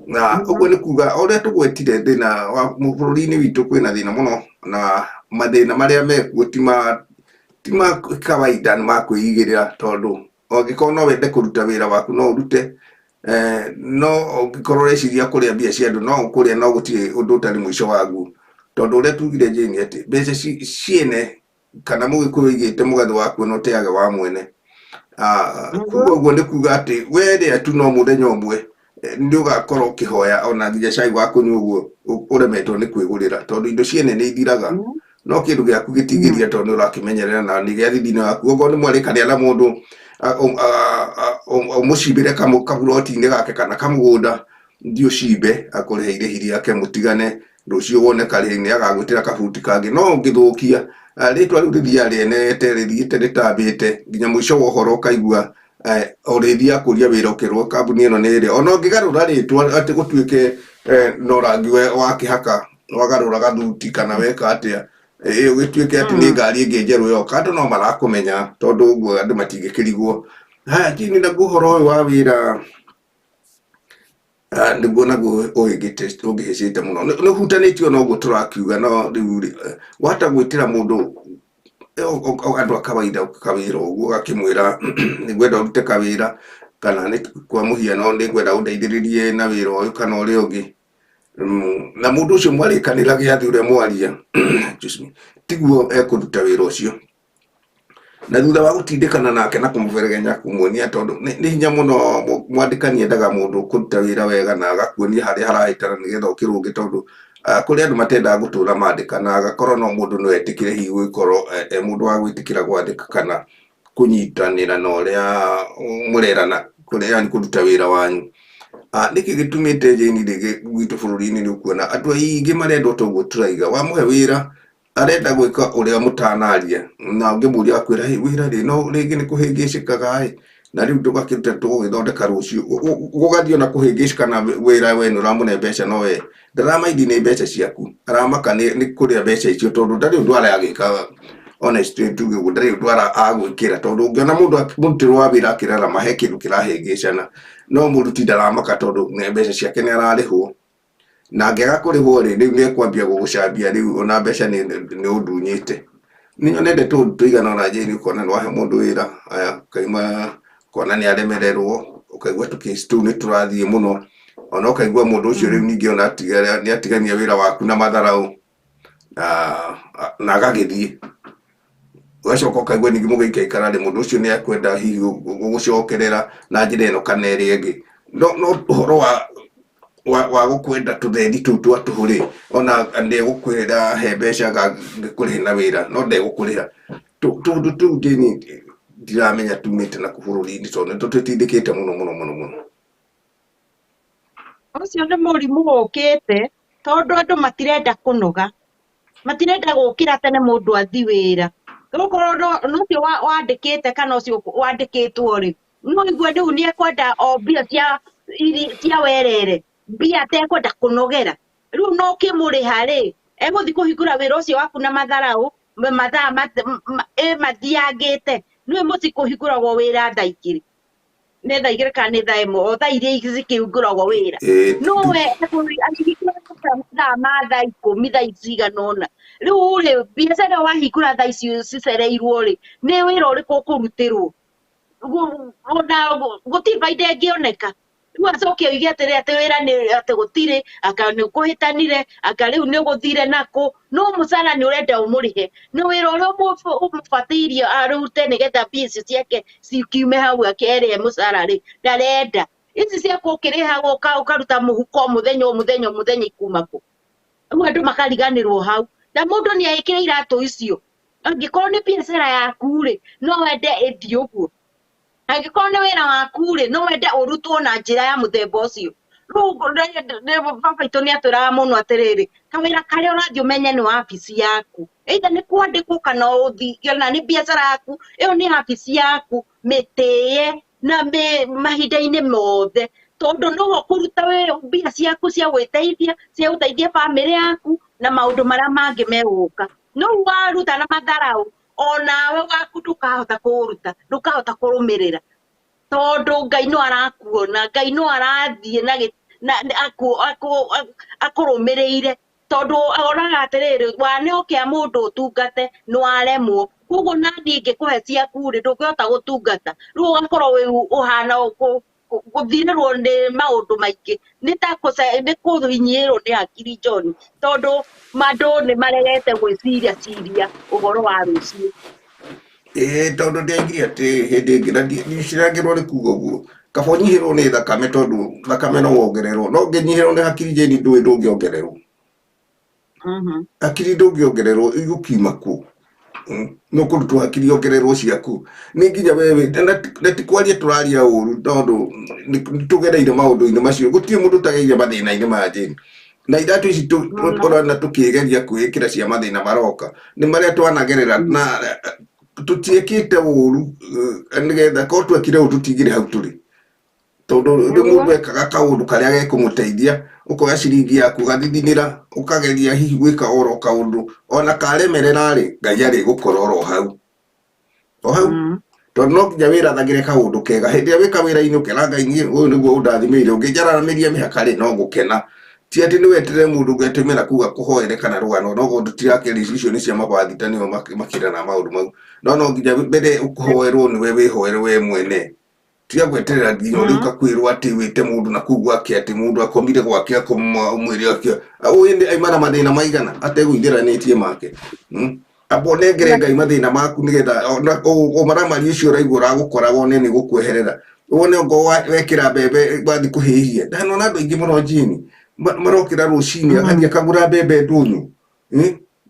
S1: Na ũguo nĩ kuga ũrĩa tũgwetire thĩna wa bũrũri-inĩ witũ kwĩna thĩna mũno na mathĩna marĩa mekuo ti ma kawaida nĩ ma kwĩigĩrĩra tondũ ũngĩkorwo no wende kũruta wĩra waku no ũrute no ũngĩkorwo ũreciria kũrĩa mbia cia andũ no ũkũrĩa no gũtirĩ ũndũ ũtarĩ mũico waguo tondũ ũrĩa tugire Jane atĩ mbeca ciene kana mũgĩkũyũ oigĩte mũgathĩ waku no ũteage wa mwene. Kuga ũguo nĩ kuga atĩ we rĩa tu no mũthenya ũmwe nĩ ũgakorwo ũkĩhoya ona nginya cai wa kũnyua ũguo ũremetwo nĩ kwĩgũrĩra tondũ indo ciene nĩ ithiraga no kĩndũ gĩaku gĩtingĩthira tondũ nĩ ũrakĩmenyerera na nĩ gĩa thithino yaku okorwo nĩ mwarĩkanĩra na mũndũ ũmũcimbĩre kaburoti-inĩ gake kana kamũgũnda thiĩ ũcimbe akũrĩhe irĩhi rĩake mũtigane rũciũ wone karĩhi nĩ agagwĩtĩra kabuti kangĩ no ũngĩthũkia rĩtwa rĩu rĩthiaga rĩenete rĩthiĩte rĩtambĩte nginya mũico wa ũhoro ũkaigua ũrĩthiaga kũria wĩra ũkerwo kambuni ĩno nĩ ĩrĩa ona ũngĩgarũra rĩtwa atĩ gũtuĩke no rangi wa kĩhaka wagarũra gathuti kana weka atĩa ũgĩtuĩke atĩ nĩ ngari ĩngĩ njerũ yoka andũ no marakũmenya tondũ ũguo andũ matingĩkĩrigwo. Haya Jane, naguo ũhoro ũyũ wa wĩra nĩguo naguo ũngĩhĩcĩte mũno nĩ ũhutanĩtio na ũguo tũrakiuga no rĩu rĩ wahota gwĩtĩra mũndũ andũ a kawaida kawĩra ũguo ũgakĩmwĩra nĩngwenda ũrute kawĩra kana nĩ kwa mũhiano nĩngwenda ũndeithĩrĩrie na wĩra ũyũ kana ũrĩa ũngĩ na mũndũ ũcio mwarĩkanĩra gĩathĩ ũrĩa mwaria excuse me tiguo ekũruta wĩra ũcio na thutha wa gũtindĩkana nake na kũmũberegenya kũmuonia tondũ nĩ hinya mũno mwandĩkani endaga mũndũ kũruta wĩra wega na agakuonia harĩa harahĩtana nĩgetha ũkĩrũnge tondũ kũrĩ andũ matendaga gũtũra mandĩkana agakorwo no mũndũ no etĩkĩre hihi gũgĩkorwo e mũndũ wa gwĩtĩkĩra gwandĩka kana kũnyitanĩra na ũrĩa mũrerana kũrĩa yani kũruta wĩra wanyu. Nĩkĩ gĩtũmĩte Jane rĩngĩ gwitũ bũrũri-inĩ nĩ ũkuona andũ aingĩ marenda o ta ũguo tũraiga wamũhe wĩra arenda gwĩka ũrĩa mũtanaria na ũngĩmũria akwĩra hey, wĩra rĩ no rĩngĩ nĩ kũhĩngĩcĩkaga ĩ na rĩu ndũgakĩruta tũgũgĩthondeka rũciũ gũgathiĩ ona kũhĩngĩcĩka na wĩra we nĩ ũramũne mbeca no we ndaramaindi nĩ mbeca ciaku aramaka nĩ kũrĩa mbeca icio tondũ ndarĩ ũndũ aragĩka honestly tuge ũguo ndarĩ ũndũ agwĩkĩra tondũ ũngĩona mũndũ mũrutĩrwo wa wĩra akĩrarama he kĩndũ kĩrahĩngĩcana no mũruti ndaramaka tondũ mbeca ciake nĩ ararĩhwo na angĩaga kũrĩhwo rĩ rĩu nĩ ekwambia gũgũcambia rĩu ona mbeca nĩ ũndunyĩte. Nĩ nyonete tũũndũ tũigana ũna Jane ũkona nĩ wahe mũndũ wĩra aya ũkaima ũkona nĩ aremererwo ũkaigua tũkĩci tũu nĩ tũrathiĩ mũno ona ũkaigua mũndũ ũcio rĩu ningĩ ona nĩ atigania wĩra waku na matharaũ na agagĩthiĩ ũgacoka ũkaigua ningĩ mũgĩikaikara rĩ mũndũ ũcio nĩ ekwenda hihi gũgũcokerera na njĩra ĩno kana ĩrĩa ĩngĩ no ũhoro wa gũkwenda tũtheri tũu twa tũhũ rĩ ona ndegũkwĩra he mbeca ngĩkũrĩhe na wĩra no ndegũkũrĩha tũũndũ tũu Jane ndiramenya tumĩte nakũ bũrũri-inĩ tondũ nĩ tũtũtindĩkĩte mũno mũno mũno mũno.
S2: Ũcio nĩ mũrimũ ũkĩte tondũ andũ matirenda kũnoga matirenda gũkĩra tene mũndũ athi wĩra okorwo no ũcio wandĩkĩte kana ũcio wandĩkĩtwo rĩ no igue rĩu nĩ ekwenda o mbia cia werere mbia atekwenda kũnogera rĩu no ũkĩmũrĩha rĩ egũthiĩ kũhingũra wĩra ũcio waku na matharaũ mathaa mathiangĩte nĩwe mũciĩ kũhingũragwo wĩra thaa igĩrĩ nĩ thaa igĩrĩ kana nĩ thaa ĩmwe o thaa iria cikĩhingũragwo wĩra no we ahingũra mathaa ma thaa ikũmi thaa cigana ũna rĩu rĩ biacara ĩyo wahingũra thaa icio cicereirwo rĩ nĩ wĩra ũrĩkũ ũkũrutĩrwo ona gũtirĩ baida ĩngĩoneka rĩu acoke oige atĩrĩ atĩ wĩra nĩ atĩ gũtirĩ anga nĩ kũhĩtanire anga rĩu nĩ ũgũthire nakũ no mũcara nĩ ũrenda ũmũrĩhe no wĩra ũrĩa ũmũbataire arute nĩgetha mbia icio ciake cikiume hau akerĩhe mũcara rĩ ndarenda ici ciaku ũkĩrĩhagwo ũkaruta mũhuko mũthenya o mũthenya o mũthenya ikuma kũ rĩu andũ makariganĩrwo hau na mũndũ nĩ ekĩre iratũ icio angĩkorwo nĩ biacara yaku rĩ no wende ĩthiĩ ũguo angĩkorwo nĩ wĩra waku rĩ no wende ũrutwo na njĩra ya mũthemba ũcio rĩu baba witũ nĩ atwĩraga mũno atĩrĩrĩ kawĩra karĩa ũrathiĩ ũmenye nĩ wabici yaku either nĩ kwandĩkwo kana ũthiĩ kana nĩ biacara yaku ĩyo nĩ wabici yaku mĩtĩye na mahinda-inĩ mothe tondũ nowe ũkũruta mbia ciaku cia gwĩteithia cia gũteithia bamĩrĩ yaku na maũndũ marĩa mangĩ megũka no waruta na matharaũ onawe waku ndũkahota kũũruta ndũkahota kũrũmĩrĩra tondũ Ngai no arakuona Ngai no arathiĩ na akũrũmĩrĩire tondũ onaga atĩrĩrĩ wanĩhokea mũndũ ũtungate nĩ waremwo koguo nani ingĩkũhe ciaku rĩ ndũngĩhota gũtungata rĩu ũgakorwo wĩ ũhana gũthirĩrwo nĩ maũndũ maingĩ nĩ ta nĩ kũhinyĩrwo nĩ hakiri John tondũ andũ nĩ maregete gwĩciria ciria ũhoro wa rũciũ.
S1: Ĩĩ tondũ ndĩaigire atĩ hĩndĩ ĩngĩ na ndiciragĩrwo nĩ kuga ũguo kaba ũnyihĩrwo nĩ thakame tondũ thakame no wongererwo no ũngĩnyihĩrwo nĩ hakiri Jane ndũĩ ndũngĩongererwo. Hakiri ndũngĩongererwo igũkiuma kũ? No kũrutwo hakiri ongererwo ciaku nĩ nginya wewe na ti kwaria tũraria ũru tondũ nĩ tũgereire maũndũ-inĩ macio gũtirĩ mũndũ ũtagereire mathĩna-inĩ ma Jane na iratũ ici tũrona tũkĩgeria kwĩĩkĩra cia mathĩna maroka nĩ marĩa twanagerera na tũtiĩkĩte ũru nĩgetha korwo twekire ũru tũtingĩrĩ hau tũrĩ tondũ rĩu mũndũ ekaga kaũndũ karĩa gekũmũteithia ũkoya ciringi yaku ũgathithinĩra ũkageria hihi gwĩka oro kaũndũ ona karemerera rĩ Ngai arĩgũkora oro hau o hau tondũ no nginya wĩrathagĩre kaũndũ kega hĩndĩ ĩrĩa wĩ kawĩra-inĩ ũkera Ngai niĩ ũyũ nĩguo ũndathimĩire ũngĩnjaramĩria mĩhaka rĩ no ngũkena ti atĩ nĩ weterere mũndũ ũngĩ atũmĩra kuga kũhoere kana rũgano no tũtirakĩria icio nĩ cia mabathita nĩo makĩrana maũndũ mau no no nginya mbere ũkũhoerwo nĩwe wĩhoere we mwene tiga gweterera nginya ũrĩa ũkakwĩrwo atĩ wĩte mũndũ na kũu gwake atĩ mũndũ akomire gwake akoma ũmwĩre akĩ ũyũ nĩ aima na mathĩna maigana ategũithĩranĩtie make. Amba ũnengere Ngai mathĩna maku nĩgetha ũmaramari ũcio ũraigua ũragũkora wone nĩ gũkweherera wone ongorwo wekĩra mbembe wathiĩ kũhĩhia ndanona andũ aingĩ mũno Jane marokĩra rũcinĩ agathiĩ akagũra mbembe ndũnyũ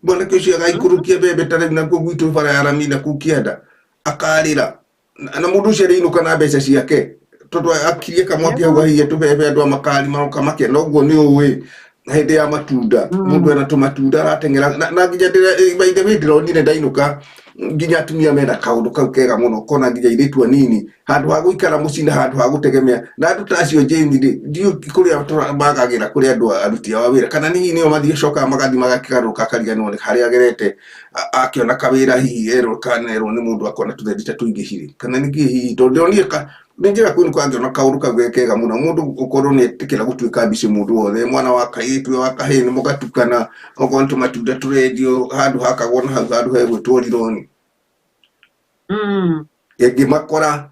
S1: mwanake ũcio agaikũrũkia mbembe ta rĩu nakuo gwitũ bara ya rami na kũu kĩanda akarĩra na mũndũ ũcio arĩinũka na mbeca ciake tondũ akirie kamwaki hau ahĩhia tũbebe andũ a makari maroka makena ũguo nĩ ũĩ hĩndĩ ya matunda mũndũ ena tũmatunda arateng'era na nginya by the way ndĩronire ndainũka nginya atumia mena kaũndũ kau kega mũno kona nginya airĩtu anini handũ ha gũikara mũciĩ na handũ ha gũtegemea na andũ ta acio Jane rĩ ndiũĩ kũrĩa magagĩra kũrĩa andũ aruti ao a wĩra kana hihi nĩo mathiĩ cokaga magathiĩ magakĩgarũrũka akariganĩrwo nĩ harĩa agerete akĩona kawĩra hihi erwo kana erwo nĩ mũndũ akona tũthendi ta tũingĩhire kana nĩkĩ hihi tondũ ndĩronire nĩ njĩra kwĩnũka ngĩona kaũndũ kau ge kega mũno mũndũ ũkorwo nĩ etĩkĩra gũtuĩka mbici mũndũ wothe mwana wa kairĩtu wa kahĩĩ nĩ mũgatukana okorwo nĩ tũmatunda tũrendio handũ hakagwo na hau handũ hegwĩtwo rironi ngĩmakora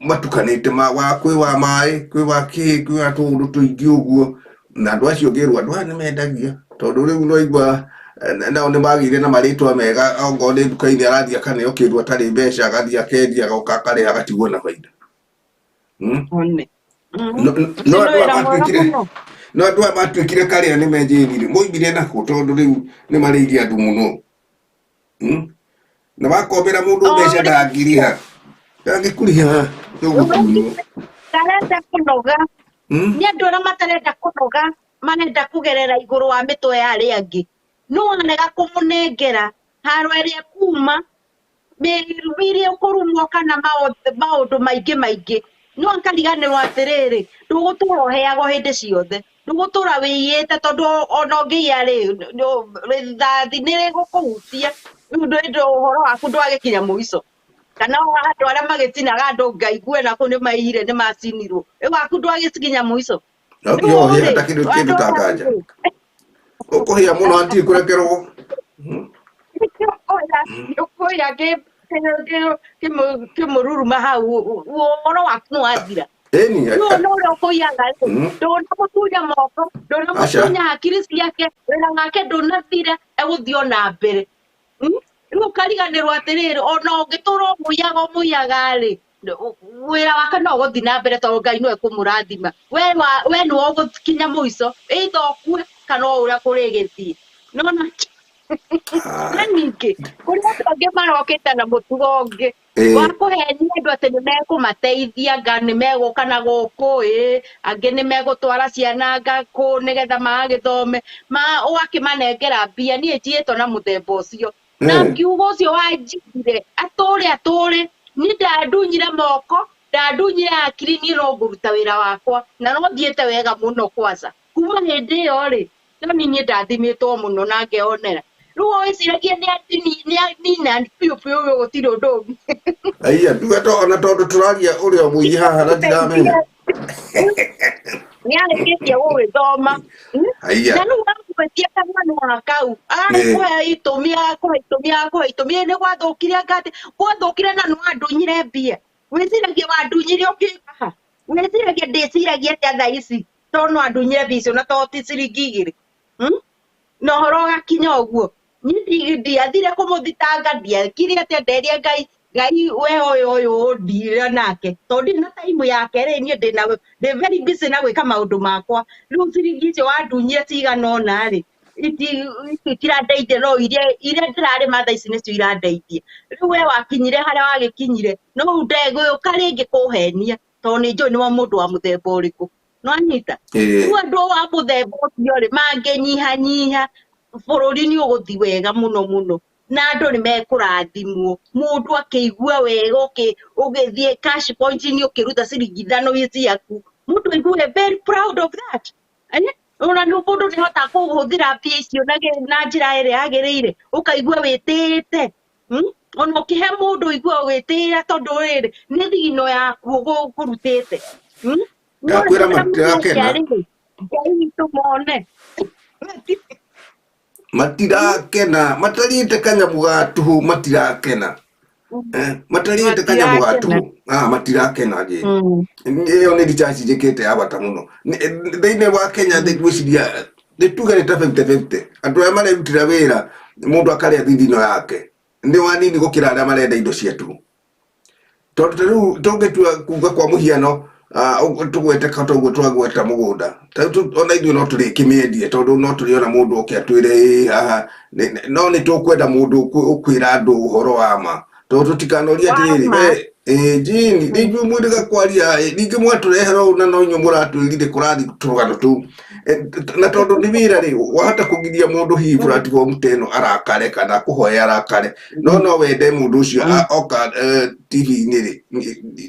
S1: matukanĩte wa kwĩ wa maĩ kwĩ wa kĩĩ kwĩ wa tũũndũ tũingĩ ũguo na andũ acio ngĩrwo andũ aya nĩ mendagia tondũ rĩu no igua nao nĩ magĩire na marĩtwa mega okorwo nĩ nduka-inĩ arathiĩ akaneo kĩndũ atarĩ mbeca agathiĩ akendia agoka akarĩha agatigwo na baida. No andũ aya matuĩkire karĩa nĩ menjĩrire moimire nakũ tondũ rĩu nĩ marĩirie andũ mũno na wakombera mũndũ mbeca ndangĩrĩha ndangĩkũrĩha nĩũgũtunywo.
S2: Ndarenda kũnoga nĩ andũ arĩa matarenda kũnoga marenda kũgerera igũrũ wa mĩtwe ya arĩa angĩ no warega kũmũnengera haro ĩrĩa kuma mĩrumire ũkũrumwo kana maũndũ maingĩ maingĩ no akariganĩrwo atĩrĩrĩ ndũgũtũra ũheagwo hĩndĩ ciothe ndũgũtũra wĩiyĩte tondũ ona ũngĩiya rĩ rithathi nĩ rĩgũkũhutia rĩu ũhoro waku ndwagĩkinya mũico kana andũ arĩa magĩtinaga andũ ngaigue na kũu nĩ maiyire nĩ macinirwo rĩu waku ndwagĩkinya mũico.
S1: No nginya ũhĩe hata kĩndũ ta nganja ũkũhĩa mũno hatirĩ kũrekerwo.
S2: Ũkũhĩa kĩmũruruma hau ũhoro waku nĩ wathira.
S1: Ĩni
S2: no ũrĩa ũkũiyaga rĩ ndũnamũtunya moko ndũnamũtunya hakiri ciake wĩra wake ndũnathira egũthiĩ ona mbere. Rĩu ũkariganĩrwo atĩrĩrĩ ona ũngĩtũra ũmũiyaga ũmũiyaga rĩ wĩra wake no ũgũthiĩ na mbere tondũ Ngai no ekũmũrathima we nĩwe ũgũkinya mũico either ũkue kana o ũrĩa kũrĩgĩthiĩ nona. Na ningĩ kũrĩ andũ angĩ marokĩte na mũtugo ũngĩ wa kũhenia andũ atĩ nĩ mekũmateithia anga nĩ megũka na gũkũ ĩ angĩ nĩ megũtwara ciana anga kũ nĩgetha magagĩthome ũgakĩmanengera mbia niĩ njiĩtwo na mũthemba ũcio na ngiuga ũcio wanjigire atũre atũre niĩ ndandunyire moko ndandunyire hakiri niĩ no ngũruta wĩra wakwa na no thiĩte wega mũno kwanza kuma hĩndĩ ĩyo rĩ no niĩ ndathimĩtwo mũno na ngeyonera rĩu wĩciragia nĩ anina biũ biũ biũ gũtirĩ ũndũ ũngĩ.
S1: Aiya tuge to ona tondũ tũraria ũrĩa mũingĩ haha na ndiramenya.
S2: Nĩ arĩkĩtie gũgĩthoma.
S1: Haiya.
S2: Na rĩu agwĩtia kamwana kau, agakũhe itũmi, agakũhe itũmi, agakũhe itũmi, nĩ gwathũkire anga atĩa, gwathũkire na nĩ wandunyire mbia. Wĩciragia wandunyire ũkĩngaha? Wĩciragia ndĩciragia atĩa thaa ici tondũ nĩ wandunyire mbia icio na to ti ciringi igĩrĩ? Hmm? Na ũhoro ũgakinya ũguo. Niĩ ndiathire kũmũthitanga, ndiekire atĩa, nderire Ngai, Ngai we ũyũ ũyũ ũndire nake. Tondũ ndirĩ na time yake rĩ, niĩ ndĩna ndĩ very busy na gwĩka maũndũ makwa. Rĩu ciringi icio wandunyire cigana ũna rĩ, itirandeithia no iria iria ndĩrarĩma thaa ici nĩcio irandeithia. Rĩu we wakinyire harĩa wagĩkinyire, no rĩu ndegũka rĩngĩ kũhenia tondũ nĩ njũĩ nĩ wa mũndũ wa mũthemba ũrĩkũ. Nĩwanyita? Rĩu andũ a mũthemba ũcio rĩ, mangĩnyihanyiha, bũrũri nĩ ũgũthiĩ wega mũno mũno. Na andũ nĩ mekũrathimwo. Mũndũ akĩigua wega ũgĩthiĩ cash point -inĩ ũkĩruta ciringi ithano ici ciaku, mũndũ aigue very proud of that. Eh? Ona nĩ mũndũ nĩ ahotaga kũhũthĩra mbia icio na njĩra ĩrĩa yagĩrĩire, ũkaigua wĩtĩĩte. Hmm? Ona ũkĩhe mũndũ ũiguaga wĩtĩĩra tondũ rĩrĩ, nĩ thigino yaku ũkũrutĩte. Hmm? No
S1: Ndakwĩra
S2: rĩrĩa
S1: matirakena.
S2: mũrĩa rĩ, Ngai witũ mone.
S1: Matirakena, matarĩte kanyamũ ga tũhũ matirakena. Matarĩte kanyamũ ga
S2: Matirakena.
S1: tũhũ. Ah, matirakena Jane. Ĩyo nĩ research njĩkĩte ya bata mũno. Thĩinĩ wa Kenya ngwĩciria nĩ tuge nĩ ta 50-50. Andũ arĩa marerutĩra wĩra mũndũ akarĩa thithino yake nĩ wanini gũkĩra arĩa marenda indo cia tũhũ. Tondũ ta rĩu tũngĩtua kuga kwa mũhiano tũgwete ta ũguo twagweta mũgũnda ta rĩu ona ithuĩ no tũrĩkĩmĩendie tondũ no tũrĩona mũndũ oke atwĩre ĩ haha no nĩ tũkwenda mũndũ ũkwĩra andũ ũhoro wa ma tondũ tũtikanorie atĩrĩrĩ
S2: Wa ma.
S1: we ĩ Jane nĩ inyuĩ mwendaga kwaria ĩ, ningĩ mwatũrehera ũũ na no inyuĩ mũratwĩrire kũrathiĩ tũrũgano tũu. Na tondũ nĩ wĩra rĩ wahota kũgiria mũndũ hihi platform ta ĩno arakare kana kũhoya arakare no no wende mũndũ ũcio oka TV-inĩ rĩ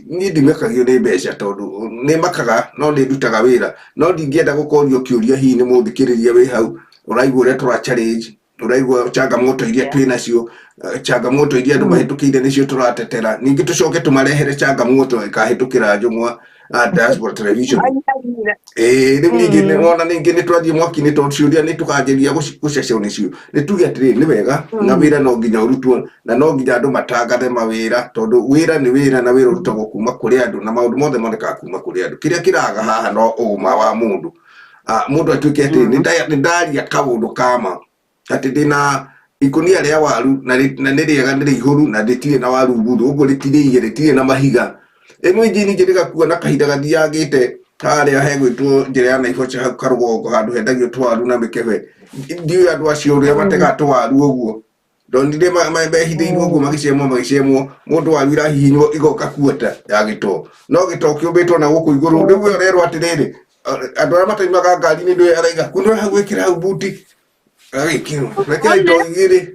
S1: niĩ ndimakagio nĩ mbeca tondũ nĩ makaga no nĩ ndutaga wĩra no ndingĩenda gũkorio kĩũria hihi nĩ mũthikĩrĩria wĩ hau ũraigua ũrĩa tũra challenge ũraigua changamoto iria twĩ nacio, changamoto iria andũ mahĩtũkĩire nĩcio tũratetera ningĩ tũcoke tũmarehere changamoto ĩkahĩtũkĩra njũng'wa diaspora television. Ĩĩ rĩu ningĩ nĩwona ningĩ nĩ twathiĩ mwaki-inĩ tondũ ciũria nĩ tũkanjĩrĩria gũcecwo nĩcio nĩ tuge atĩrĩrĩ nĩ wega na wĩra no nginya ũrutwo na no nginya andũ matangathe mawĩra tondũ wĩra nĩ wĩra na wĩra ũrutagwo kuma kũrĩ andũ na maũndũ mothe monekaga kuma kũrĩ andũ kĩrĩa kĩraga haha no ũma wa mũndũ. Mũndũ atuĩke atĩ nĩ ndaria kaũndũ kama atĩ ndĩna ikũnia rĩa waru na nĩ rĩega nĩ rĩihũru na rĩtirĩ na waru mbuthu ũguo rĩtirĩiye rĩtirĩ na mahiga ĩno ingĩ ningĩ rĩgakua na kahinda gathiangĩte harĩa hegwĩtwo njĩra ya Naivasha hau karũgongo handũ hendagio tũwaru na mĩkebe ndiũĩ andũ acio ũrĩa mategaga tũwaru ũguo ndonire mehithĩirwo ũguo magĩcemwo magĩcemwo mũndũ waru irahihinywo igoka kuota ya gĩtoo no gĩtoo kĩũmbĩtwo na gũkũ igũrũ rĩu we ũrerwo atĩrĩrĩ andũ arĩa mataimaga ngari-inĩ nĩwe araiga kunũra hau ĩkĩra hau buti agĩkĩrwo rekera indo igĩrĩ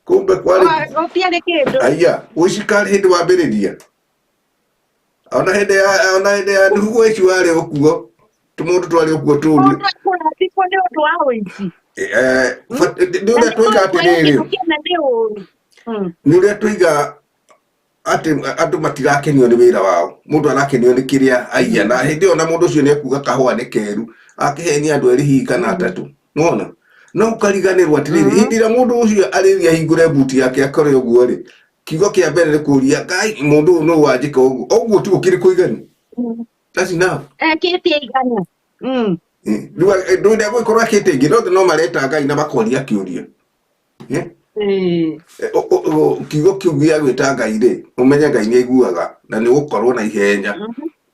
S1: kumbe kwarĩ
S2: Gũtiarĩ kĩndũ.
S1: Aya ũici karĩ hĩndĩ wambĩrĩria ona hĩndĩ ya ona hĩndĩ ya Nuhu ũici warĩ ũkuo tũmũndũ twarĩ ũkuo tũru.
S2: Mũndũ ekũrathimwo nĩ ũndũ wa ũici.
S1: Nĩ ũrĩa twoiga atĩrĩrĩ
S2: Kĩene nĩ ũru.
S1: Nĩ ũrĩa twoiga atĩ andũ matirakenio nĩ wĩra wao mũndũ arakenio nĩ kĩrĩa aiya na hĩndĩ ĩyo na mũndũ ũcio nĩ ekuga kahũa nĩ keru akĩhenia andũ erĩ hihi kana atatũ nona no ũkariganĩrwo atĩrĩrĩ hĩndĩ ĩrĩa mũndũ ũcio arĩthiĩ ahingũre mbuti yake akore ũguo rĩ kiugo kĩa mbere nĩ kũria ngai mũndũ ũyũ nũ wanjĩka ũguo ũguo tiguo kĩrĩ kũiganu. That's enough.
S2: Ekĩte igana.
S1: Rĩu ndũĩ ndegũgĩkorwo akĩte ingĩ no no mareta Ngai na makoria kĩũria. Kiugo kĩu gĩa gwĩta Ngai rĩ ũmenye Ngai nĩ aiguaga na nĩ ũgũkorwo na ihenya.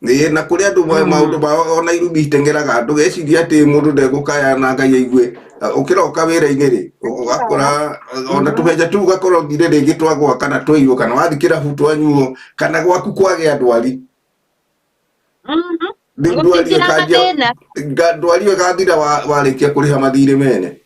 S1: Ĩĩ na kũrĩ andũ maũndũ mao ona irumi iteng'eraga ndũgecirie atĩ mũndũ ndegũkaya na Ngai aigue. Ũkĩroka wĩra-inĩ rĩ ũgakora ona tũbeca tũu ũgakora ũthire rĩngĩ twagwa kana twaiywo kana wathiĩ kĩrabu twanyuo kana gwaku kwagĩa ndwari. Rĩu ndwari
S2: Gũtingĩra
S1: ĩkanjia
S2: mathĩna.
S1: Ndwari ĩyo ĩgathira warĩkia kũrĩha mathirĩ mene.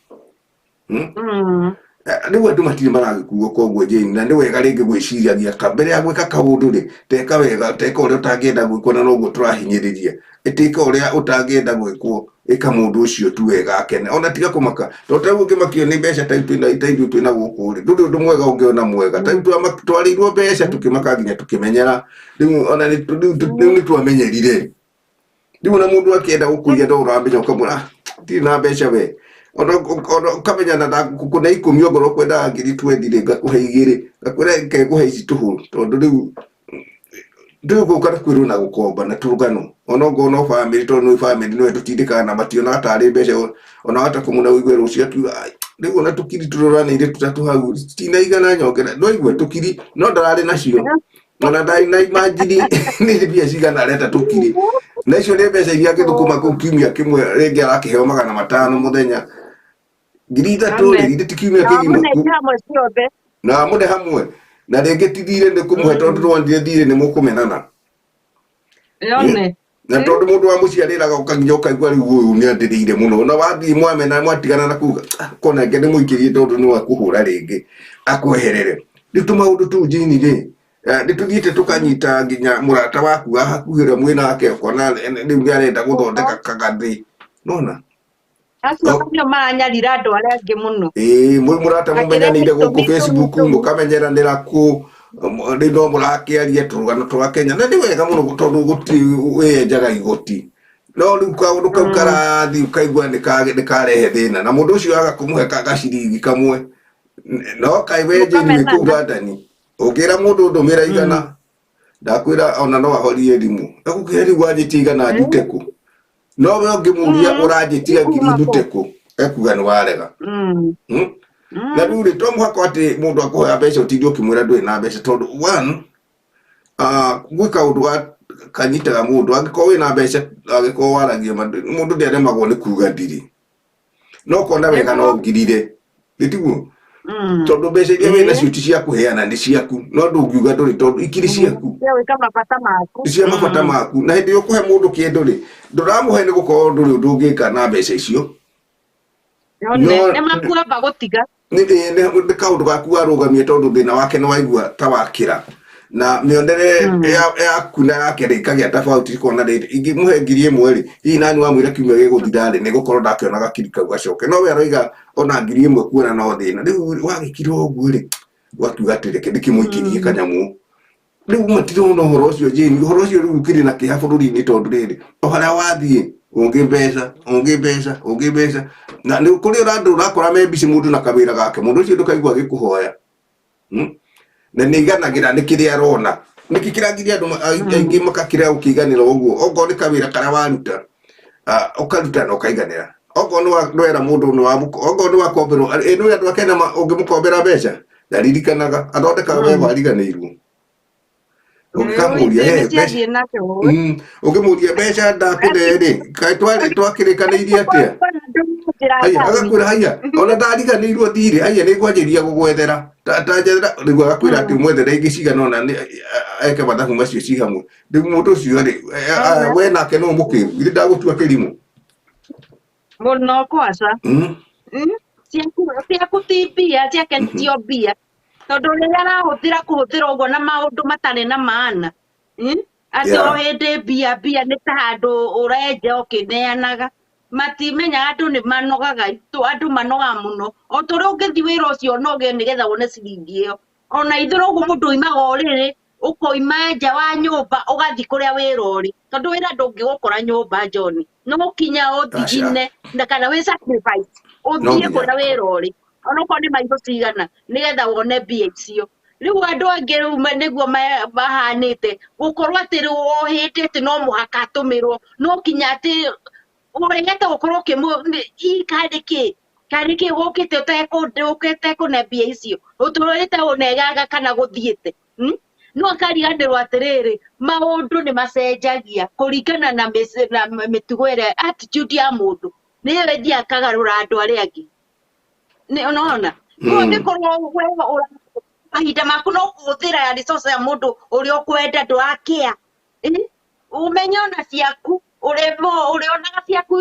S1: Rĩu andũ matirĩ maragĩkuo koguo Jane na nĩ wega rĩngĩ gwĩciragia ka mbere ya gwĩka kaũndũ rĩ teka wega teka ũrĩa ũtangĩenda gwĩkwo na noguo tũrahinyĩrĩria ĩtĩka ũrĩa ũtangĩenda gwĩkwo ĩka mũndũ ũcio tu wega akene ona tiga kũmaka tondũ ta rĩu ũngĩmakio nĩ mbeca ta ithuĩ twĩna gũkũ rĩ ndũrĩ ũndũ mwega ũngĩona mwega ta rĩu twarĩirwo mbeca tũkĩmaka nginya tũkĩmenyera rĩu ona rĩu nĩ twamenyerire. Rĩu ona mũndũ akĩenda gũkũiya no ũramenya ũkamwĩra, "Ah, ndirĩ na mbeca we." Ona ũkamenya na ndakũne 10 ongorwo ũkwendaga ngiri 20 rĩ, ngakũhe 2, ngakwĩra reke ngũhe ici tũhũ tondũ rĩu gũka na kwĩrwo na gũkomba na tũrũgano ona ongorwo no bamĩrĩ tondũ nĩ bamĩrĩ nĩwe tũtindĩkaga na mationaga tarĩ mbeca ona wata kũmũna ũigue rũciũ akiuga, "Ai, rĩu ona tũkiri tũroranĩire tũtatũ hau tinaigana nyongera." Ndwaigua tũkiri no ndararĩ nacio ona ndarĩ na imagine nĩ mbia cigana areta tũkiri na icio nĩ mbeca iria angĩthũkũma kũu kiumia kĩmwe rĩngĩ arakĩheo 500 mũthenya 3,000 rĩ
S2: Amen.
S1: githĩ ti kiumia
S2: Na
S1: kĩgima
S2: wamũnengi hamwe ciothe.
S1: Na amũne hamwe na rĩngĩ ti thirĩ nĩ kũmũhe tondũ ndwonire thirĩ nĩ mũkũmenana.
S2: Yone.
S1: Na tondũ mũndũ wa mũciĩ arĩraga ũkaginya ũkaigua rĩu ũyũ nĩ andĩrĩire mũno na wathiĩ mwamena mwatigana na kuga kona enge nĩ mũikĩrie tondũ nĩ wakũhũra rĩngĩ akweherere. Rĩu tũmaũndũ tũu Jane rĩ, nĩ tũthiĩte tũkanyita nginya mũrata waku wa hakuhĩ ũrĩa mwĩ nake ũkona rĩu nĩ arenda gũthondeka kagathĩ nona.
S2: Acio nĩo maranyarira andũ arĩa angĩ mũno.
S1: Ĩĩ mwĩ mũrata
S2: Makĩrehe
S1: mũmenyanĩire gũkũ
S2: itũmi
S1: Facebook
S2: tũu.
S1: mũkamenyeranĩra kũ rĩu no mũrakĩaria tũrũgano twa Kenya na nĩ wega mũno tondũ gũtirĩ wĩyenjaga igoti no rĩu kaũndũ kau karathiĩ ũkaigua nĩ karehe thĩna na mũndũ ũcio aga kũmũhe gaciringi kamwe no kaĩ we Jane wĩ kũu London ũngĩra mũndũ ndũmĩra igana ndakwĩra ona no ahorie thimũ egũkĩhe rĩu wanjĩtie igana ndute kũ no we ũngĩmũria ũranjĩtia ngiri ndute kũ ekuga nĩ warega. Na rĩu rĩ to mũhaka atĩ mũndũ akũhoya mbeca ũtinde ũkĩmwĩra ndũrĩ na mbeca tondũ one gwĩ kaũndũ kanyitaga mũndũ angĩkorwo wĩna mbeca angĩkorwo waragia mũndũ ndĩaremagwo nĩ kuga ndirĩ no kona wega no ngirire nĩ tiguo tondũ mbeca iria wĩna cio ti cia kũheana nĩ ciaku no ndũngiuga ndũrĩ tondũ ikĩrĩ ciaku
S2: Cia gwĩka mabata maku.
S1: Cia mabata maku na hĩndĩ ĩyo ũkũhe mũndũ kĩndũ rĩ ndũramũhe nĩ gũkorwo ndũrĩ ũndũ ũngĩka na mbeca icio.
S2: Yone, nĩ makuamba gũtiga.
S1: Nĩ kaũndũ gaku warũgamia tondũ thĩna wake nĩ waigua ta wakĩra na mĩonere yaku na yake rĩ ĩkagĩa tofauti kona rĩrĩ ingĩmũhe 1,000 rĩ hihi nani wamwĩra kiumia gĩgũthira rĩ nĩ gũkorwo ndakĩona gakiri kau gacoke no we aroiga ona 1,000 kuona no thĩna rĩu wagĩkira ũguo rĩ wakiuga atĩ reke ndĩkĩmũikĩrie kanyamũ rĩu matirona ũhoro ũcio Jane ũhoro ũcio rĩu ũkĩrĩ na kĩeha bũrũri-inĩ tondũ rĩrĩ o harĩa wathiĩ ũngĩ mbeca ũngĩ mbeca ũngĩ mbeca na nĩ kũrĩ andũ ũrakora me busy mũndũ na kawĩra gake mũndũ ũcio ndũkaigua agĩkũhoya. Na nĩ iganagĩra nĩ kĩrĩa arona nĩkĩ kĩragiria andũ aingĩ makakĩra gũkĩiganĩra ũguo okorwo nĩ kawĩra karĩa waruta ũkaruta na ũkaiganĩra okorwo nĩ wera mũndũ nĩ okorwo nĩ wakomberwo nĩ andũ a Kenya ũngĩmũkombera mbeca ndaririkanaga athondekaga we wariganĩirwo ũngĩkamũria he mbeca ũngĩmũria mbeca ndakũne rĩ kaĩ twakĩrĩkanĩirie atĩa haya agakwĩra haya ona ndariganĩirwo thirĩ haya nĩ ngwanjĩria gũgwethera ta njethera rĩu agakwĩra atĩ ũmwethere ingĩ cigana ũna eke mathabu macio ci hamwe rĩu mũndũ ũcio rĩ we nake no mũkĩru githĩ ndagũtua kĩrimũ
S2: mũno kwaca. Ciaku ti mbia ciake nĩcio mbia tondũ rĩrĩa arahũthĩra kũhũthĩra ũguo na maũndũ matarĩ na maana atĩ o hĩndĩ mbia mbia nĩ ta handũ ũrenja ũkĩneanaga matimenyaga andũ nĩ manogaga andũ manogaga mũno o ta ũrĩa ũngĩthiĩ wĩra ũcio ũnoge nĩgetha wone ciringi ĩyo ona ithuĩ ũguo mũndũ oimaga ũrĩrĩ ũkoima nja wa nyũmba ũgathiĩ kũrĩa wĩra ũrĩ tondũ wĩra ndũngĩgũkora nyũmba John no kinya ũthigine na kana wĩ sacrifice ũthiĩ kũrĩa wĩra ũrĩ ona okorwo nĩ maitho cigana nĩgetha wone mbia icio rĩu andũ angĩ rĩu nĩguo mahanĩte gũkorwo atĩ rĩu o hĩndĩ atĩ no mũhaka atũmĩrwo no kinya atĩ ũregete gũkorwo karĩ kĩ karĩ kĩ ũkĩte ũtekũne mbia icio ũtũrĩte ũnegaga kana gũthiĩte No akariganĩrwo atĩrĩrĩ maũndũ nĩ macenjagia kũringana na mĩtugo ĩrĩa attitude ya mũndũ nĩyo ĩthiaga ĩkagarũra andũ arĩa angĩ nĩ ũnona ũngĩkorwo we mahinda maku no kũhũthĩra resource ya mũndũ ũrĩa ũkwenda ndũrakĩa ũmenye ona ciaku ũrĩonaga ciaku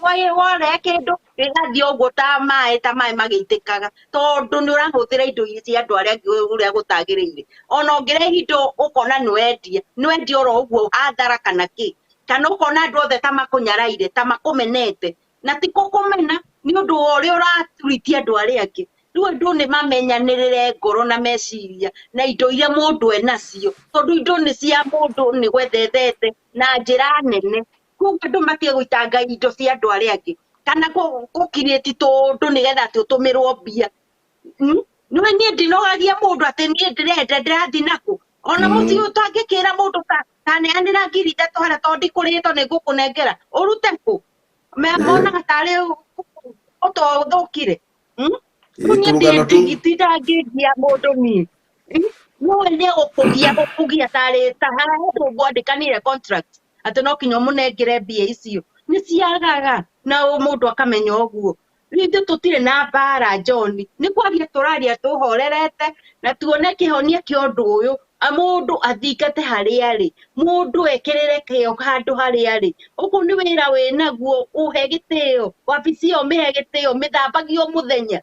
S2: warĩa kĩndũ gĩgathiĩ ũguo ta maĩ magĩitĩkaga tondũ nĩ ũrahũthĩra indo cia andũ arĩa angĩ ũrĩa gũtagĩrĩire ona ũngĩrehe indo ũkona nĩ wendia nĩ wendia oro ũguo hathara kana kĩ kana ũkona andũ othe ta makũnyaraire ta makũmenete na ti gũkũmena nĩ ũndũ wa ũrĩa ũraturitia andũ arĩa angĩ rĩu andũ nĩ mamenyanĩrĩre ngoro na meciria na indo iria mũndũ enacio tondũ indo nĩ cia mũndũ nĩ gwethethete na njĩra nene Koguo andũ matige gũitanga indo cia andũ arĩa angĩ kana gũkirĩti tũũndũ nĩgetha atĩ ũtũmĩrwo mbia. Nĩwe niĩ ndinogagia mũndũ atĩ niĩ ndĩrenda ndĩrathiĩ nakũ ona mũciĩ ũtangĩkĩra mũndũ taneanĩra 3,000 harĩa tondũ ndikũrĩtwo nĩ ngũkũnengera ũrute kũ? Monaga tarĩ ũtothũkire. Rĩu niĩ
S1: Tũrũgano tũu.
S2: nditindaga ngĩgia mũndũ niĩ. No we nĩ egũkũgia gũkũgia tarĩ ta harĩa handũ mwandĩkanĩire contract atĩ no kinya ũmũnengere mbia icio nĩ ciagaga na mũndũ akamenya ũguo. Rĩu ithuĩ tũtirĩ na mbara John, nĩ kwaria tũraria tũhorerete na tuone kĩhonia kĩa ũndũ ũyũ. Mũndũ athingate harĩa arĩ, mũndũ ekĩrĩre kĩo handũ harĩa arĩ. Ũguo nĩ wĩra wĩnaguo ũhe gĩtĩo, wabici ĩyo mĩhe gĩtĩo, mĩthambagie o mũthenya.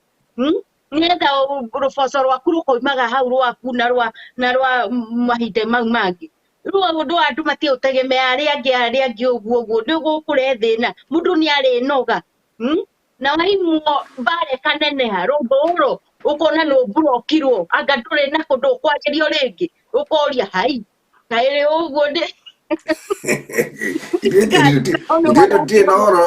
S2: Nĩgetha rũboco rwaku rũkoimaga hau rwaku na rwa mahinda mau mangĩ. Rĩu ũndũ wa andũ matige gũtegemea arĩa angĩ ũguo ũguo nĩ gũkũrehe thĩna. Mũndũ nĩ arĩnoga. Na waimwo mbara ĩkaneneha rũthũũro ũkona nĩ ũmburokirwo anga ndũrĩ na kũndũ ũkwarĩrio rĩngĩ ũkoria hai kaĩ ũguo nĩ
S1: Ithuĩ tũtirĩ na ũhoro,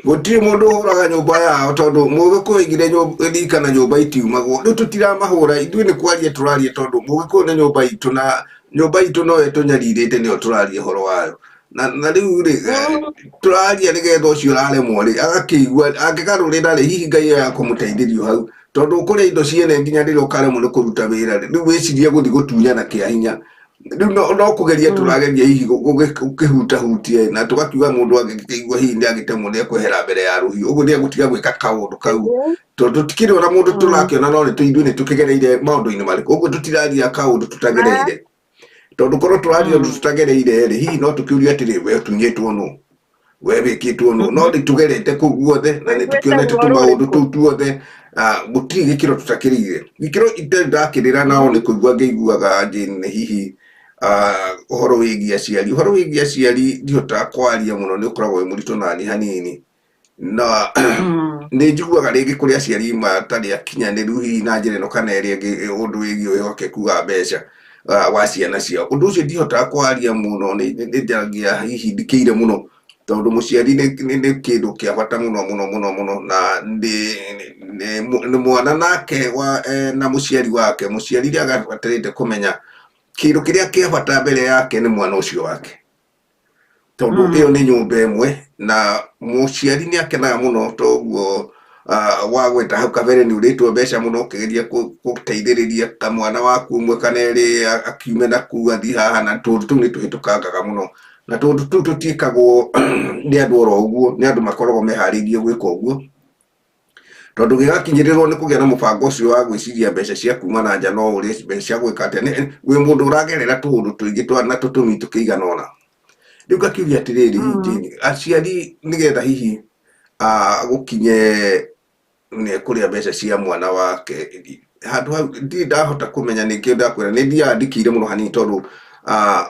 S1: gũtirĩ mũndũ ũhũraga nyũmba yao tondũ mũgĩkũyũ aigire rika na nyũmba itiumagwo. Rĩu tũtiramahũra, ithuĩ nĩ kwaria tũraria tondũ mũgĩkũyũ nĩ nyũmba itũ na nyũmba itũ no ĩtũnyarirĩte nĩyo tũraria ũhoro wayo. Na rĩu rĩ tũraria nĩgetha ũcio ũraremwo rĩ agakĩigua angĩgarũrĩra rĩ hihi Ngai agakũmũteithĩrio hau tondũ ũkũrĩa indo ciene nginya rĩrĩa ũkaremwo nĩ kũruta wĩra rĩ rĩu wĩcirie gũthiĩ gũtunyana kĩa hinya. Rĩu no kũgeria tũrageria hihi gũkĩhutahutia na tũgakiuga mũndũ angĩkĩigua hihi nĩ agĩtemwo nĩ ekwehera mbere ya rũhiũ ũguo nĩ egũtiga gwĩka kaũndũ kau tondũ tũtikĩrĩ ona mũndũ tũrakĩona no nĩ ithuĩ nĩ tũkĩgereire maũndũ-inĩ marĩkũ ũguo tũtiraria kaũndũ tũtagereire tondũ korwo tũraria ũndũ tũtagereire rĩ hihi no tũkĩũrie atĩrĩ we ũtunyĩtwo nũ, we wĩkĩtwo nũ, no nĩ tũgerete kũu guothe na nĩ tũkĩonete tũmaũndũ tũu tuothe. Gũtirĩ gĩkĩro tũtakĩrĩire gĩkĩro itarĩ ndakĩrĩra nao nĩ kũigua ngĩiguaga Jane hihi ũhoro wĩgiĩ aciari, ũhoro wĩgiĩ aciari ndihotaga kwaria mũno nĩ ũkoragwo wĩ mũritũ nani hanini na nĩ njiguaga rĩngĩ kũrĩ aciari matarĩ akinyanĩru hihi na njĩra ĩno kana ĩrĩa ĩngĩ ũndũ wĩgiĩ wĩhokeku wa mbeca wa ciana ciao. Ũndũ ũcio ndihotaga kwaria mũno nĩ njaragia hihi ndikĩire mũno tondũ mũciari nĩ kĩndũ kĩa bata mũno mũno mũno mũno na nĩ mwana nake wa na mũciari wake. Mũciari rĩrĩa agabatarĩte kũmenya kĩndũ kĩrĩa kĩa bata mbere yake nĩ mwana ũcio wake tondũ ĩyo nĩ nyũmba ĩmwe na mũciari nĩ akenaga mũno toguo wagweta hau kabere nĩ ũrĩtwo mbeca mũno ũkĩgeria gũteithĩrĩria kamwana waku ũmwe kana erĩ akiume na kuu athiĩ haha na tũndũ tũu nĩ tũhĩtũkangaga mũno na tũndũ tũu tũtiĩkagwo nĩ andũ oro ũguo, nĩ andũ makoragwo meharĩirie gwĩka ũguo tondũ gĩgakinyĩrĩrwo nĩ kũgĩa na mũbango ũcio wa gwĩciria mbeca cia kuma na nja no ũrĩe mbeca cia gwĩka atĩa wĩ mũndũ ũragerera tũũndũ tũingĩ twa na tũtũmi tũkĩigana ũna. Rĩu ngakiuga atĩrĩrĩ Jane, aciari nĩgetha hihi gũkinye nĩ ekũrĩa mbeca cia mwana wake handũ hau ndirĩ ndahota kũmenya nĩkĩo ndakwĩra nĩ thiaga ndikĩire mũno hanini tondũ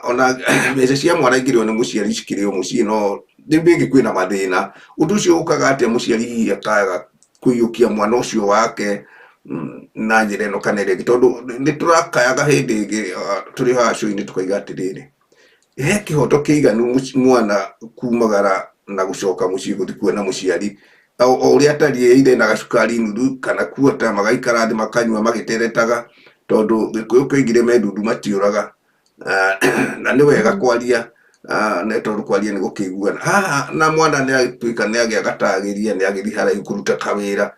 S1: ona mbeca cia mwana ingĩrĩo nĩ mũciari cikĩrĩo mũciĩ no rĩu rĩngĩ kwĩna mathĩna. Ũndũ ũcio ũkaga atĩa mũciari hihi akaga kũiyũkia mwana ũcio wake na njĩra ĩno kana ĩrĩa ĩngĩ tondũ nĩ tũrakayaga hĩndĩ ĩngĩ tũrĩ haha cũinĩ tũkaiga atĩrĩrĩ he kĩhoto kĩiganu mwana kumagara na gũcoka mũciĩ gũthiĩ kuona mũciari o ũrĩa atariĩ either ena gacukari nuthu kana kuota magaikara thĩ makanyua magĩteretaga tondũ Gĩkũyũ kĩoigire me ndundu matiũraga na nĩ wega kwaria nĩ tondũ kwaria nĩ gũkĩiguana haha na mwana nĩ atuĩka nĩ agĩa gatagĩria nĩ agĩthiĩ haraihu kũruta kawĩra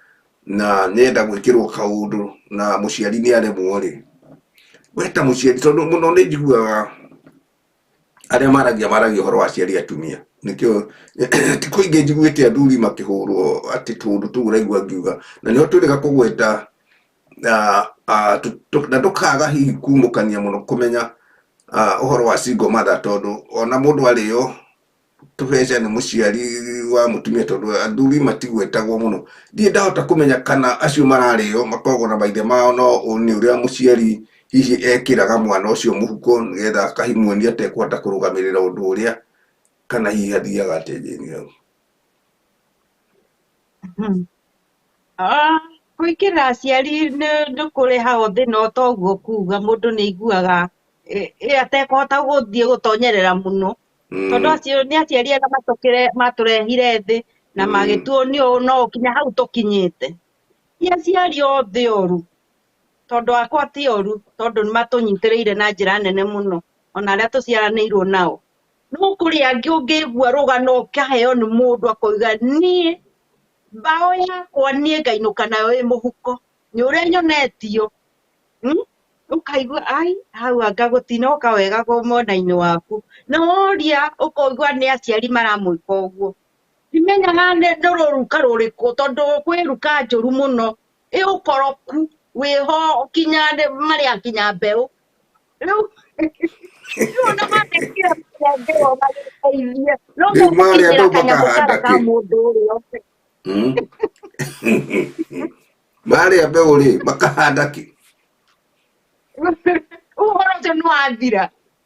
S1: na nĩenda gwĩkĩrwo kaũndũ na mũciari nĩ aremwo rĩ we ta mũciari tondũ mũno nĩ njiguaga arĩa maragia maragia ũhoro wa aciari atumia nĩkĩo ti kũingĩ njiguĩte athuri makĩhũrwo atĩ tũũndũ tũu ũraigua ngiuga na nĩho twĩrĩga kũgweta na ndũkaga hihi kumũkania mũno kũmenya ũhoro wa single mother tondũ ona mũndũ arĩo tũbeca nĩ mũciari wa mũtumia tondũ athuri matigwetagwo mũno. Ndirĩ ndahota kũmenya kana acio mararĩo makoragwo na maithe mao no nĩ ũrĩa mũciari hihi ekĩraga mwana ũcio mũhuko nĩgetha akahimuonia atekũhota kũrũgamĩrĩra ũndũ ũrĩa kana hihi hathiaga atĩa Jane hau.
S2: Kũingĩrĩra aciari nĩ kũrehaga thĩna o ta ũguo kuga mũndũ nĩ aiguaga atekũhota gũthiĩ gũtonyerera mũno. Tondũ acio nĩ aciari arĩa matũrehire thĩ na magĩtuonio no kinya hau tũkinyĩte. Ti aciari othe oru, tondũ akwa ti oru, tondũ nĩ matũnyitĩrĩire na njĩra nene mũno, ona arĩa tũciaranĩirwo nao. No kũrĩ angĩ ũngĩigua rũgano ũkaheo nĩ mũndũ akoiga niĩ mbaũ yakwa niĩ ngainũka nayo ĩ mũhuko, nĩ ũrĩa nyonetio. Ũkaigua ai hau anga gũtinoka wega mwena-inĩ waku. Na woria ũkoigua nĩ aciari maramwĩka ũguo. Ndimenyaga nĩ rũruka rũrĩkũ tondũ kwĩ ruka njũru mũno. Ĩ ũkoroku wĩho kinya marĩa kinya mbeũ. Rĩu ona manekĩra mbeũ magĩteithie. No
S1: Rĩu marĩa
S2: megũkinyĩra
S1: mbeũ
S2: kanyamũ
S1: makahanda
S2: karĩa ka
S1: kĩ?
S2: mũndũ ũrĩa ũngĩ.
S1: Marĩa mbeũ rĩ makahanda kĩ?
S2: Ũhoro ũcio nĩ wathira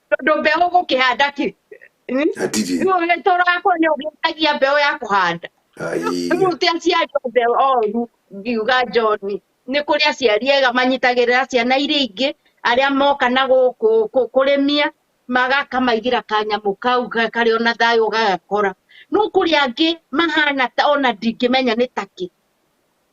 S2: tondũ mbeũ ũgũkĩhanda kĩ?
S1: Hatirĩ.
S2: Rĩu tũrakwa nĩ ũgĩtagia mbeũ ya kũhanda.
S1: Ai.
S2: Rĩu ti aciari othe oru ngiuga John, nĩ kũrĩ aciari ega manyitagĩrĩra ciana iria ingĩ arĩa moka na gũkũ kũrĩmia magakamaigĩra kanyamũ kau karĩ ona thayũ gagakora. No kũrĩ angĩ mahana ta ona ndingĩmenya nĩ takĩ.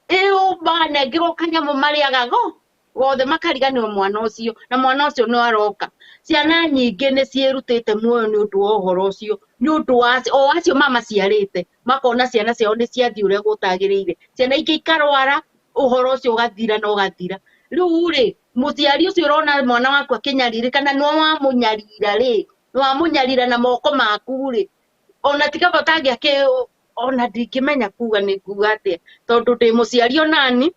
S2: Ĩũ manengerwo kanyamũ marĩaga go gothe makariganĩrwo mwana ũcio na mwana ũcio no aroka. Ciana nyingĩ nĩ ciĩrutĩte muoyo nĩ ũndũ wa ũhoro ũcio, nĩ ũndũ wa o acio mamaciarĩte makona ciana ciao nĩ ciathiĩ ũrĩa gũtagĩrĩire. Ciana ingĩ ikarwara ũhoro ũcio ũgathira na ũgathira. Rĩu rĩ mũciari ũcio ũrona mwana waku akĩnyarirĩka na nĩwe wamũnyarira rĩ, nĩ wamũnyarira na moko maku rĩ, ona ti kaba ũtangĩakĩ ona ndingĩmenya kuga nĩ kuga atĩa tondũ ndĩ mũciari onani,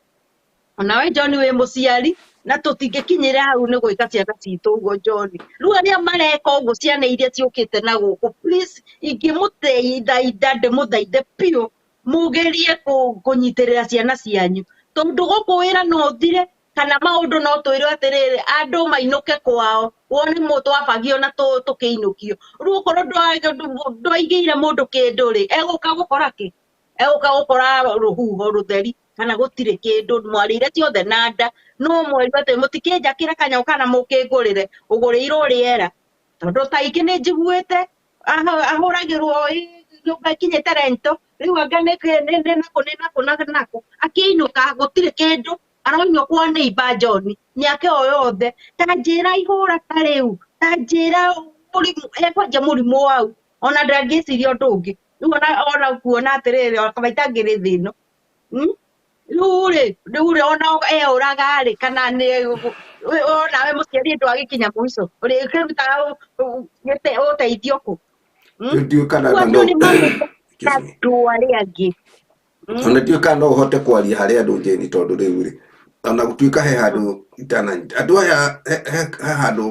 S2: onawe John wĩ mũciari na tũtingĩkinyĩra hau nĩ gwĩka ciana citũ ũguo John. Rĩu arĩa mareka ũguo ciana iria ciũkĩte na gũkũ please ingĩmũteithaitha ndĩmũthaithe biũ mũgerie kũnyitĩrĩra ciana cianyu tondũ gũkũ wĩra no ũthire kana maũndũ no twĩrwo atĩrĩrĩ andũ mainũke kwao wone twabagio na tũkĩinũkio. Rĩu okorwo ndwaigĩire mũndũ kĩndũ rĩ egũka gũkora kĩ? Egũka gũkora rũhuho rũtheri kana gũtirĩ kĩndũ mwarĩire ciothe na nda no mwerirwo atĩ mũtikĩnjakĩre kanyamũ kana mũkĩngũrĩre ũgũrĩirwo rĩera tondũ ta ingĩ nĩ njiguĩte ahũragĩrwo nyũmba ĩkinyĩte rento rĩu anga nĩ nakũ nĩ nakũ na nakũ akĩinũka gũtirĩ kĩndũ aroimio kwa neighbor John mĩaka ĩyo yothe ta njĩra ihũra ta rĩu ta njĩra mũrimũ ekwanja mũrimũ wau ona ndangĩciria ũndũ ũngĩ rĩu ona kuona atĩrĩrĩ ona kaba itangĩrĩ thĩ ĩno. Rĩu rĩ ona eũraga rĩ kana nĩ onawe mũciari ndwagĩkinya mũico ũrĩkĩrutaga ũteithio kũ?
S1: Ndiũĩ kana
S2: Rĩu andũ
S1: no
S2: nĩ marenda andũ arĩa angĩ.
S1: Ona ndiũĩ kana no ũhote kwaria harĩ andũ Jane tondũ rĩu rĩ ona gũtuĩka he handũ itananyita andũ aya he handũ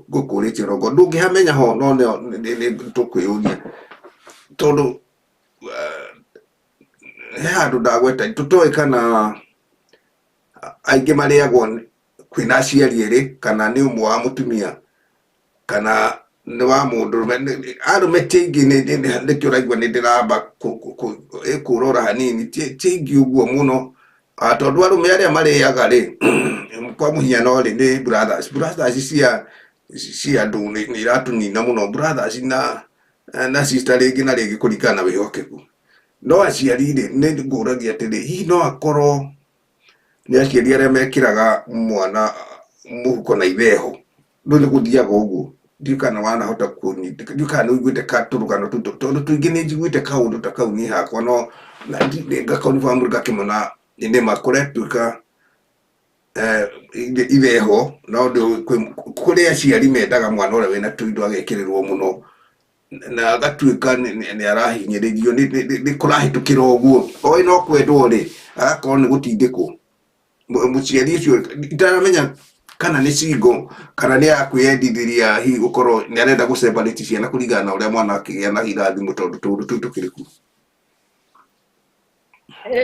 S1: ngũkũrĩtie rongo ndũngĩhamenya ho no nĩ tũkwĩyũria tondũ he handũ ndagweta tũtoĩ kana aingĩ marĩagwo kwĩna aciari erĩ kana nĩ ũmwe wa mũtumia kana nĩ wa mũndũrũme. Arũme ti aingĩ nĩkĩo ũraigua nĩ ndĩramba kũrora hanini ti aingĩ ũguo mũno tondũ arũme arĩa marĩaga rĩ kwa mũhiano rĩ nĩ brothers cia andũ nĩ iratũnina mũno brothers na sister rĩngĩ na rĩngĩ kũringana na wĩhokeku. No aciari rĩ nĩ ngũragia atĩrĩ hihi no akorwo nĩ aciari arĩa mekĩraga mwana mũhuko na itheho rĩu nĩ gũthiaga ũguo ndiũĩ kana wanahota kũnyitĩka ndiũĩ kana nĩ ũiguĩte tũrũgano tũu tondũ tũingĩ nĩ njiguĩte kaũndũ ta kau niĩ hakwa no ngakonfirm ngakĩmona nĩ ma kũretuĩka itheho no kũrĩ aciari mendaga mwana ũrĩa wĩna tũindo agekĩrĩrwo mũno na agatuĩka nĩ arahinyĩrĩrio nĩ kũrahĩtũkĩra ũguo oĩ no kwendwo rĩ agakorwo nĩ gũtindĩkwo mũciari ũcio itaramenya kana nĩ single kana nĩ akwĩyendithĩria hihi gũkorwo nĩ arenda gũ separate ciana kũringana na ũrĩa mwana akĩgĩa na irathimo tondũ tũũndũ tũu tũkĩrĩ kuo.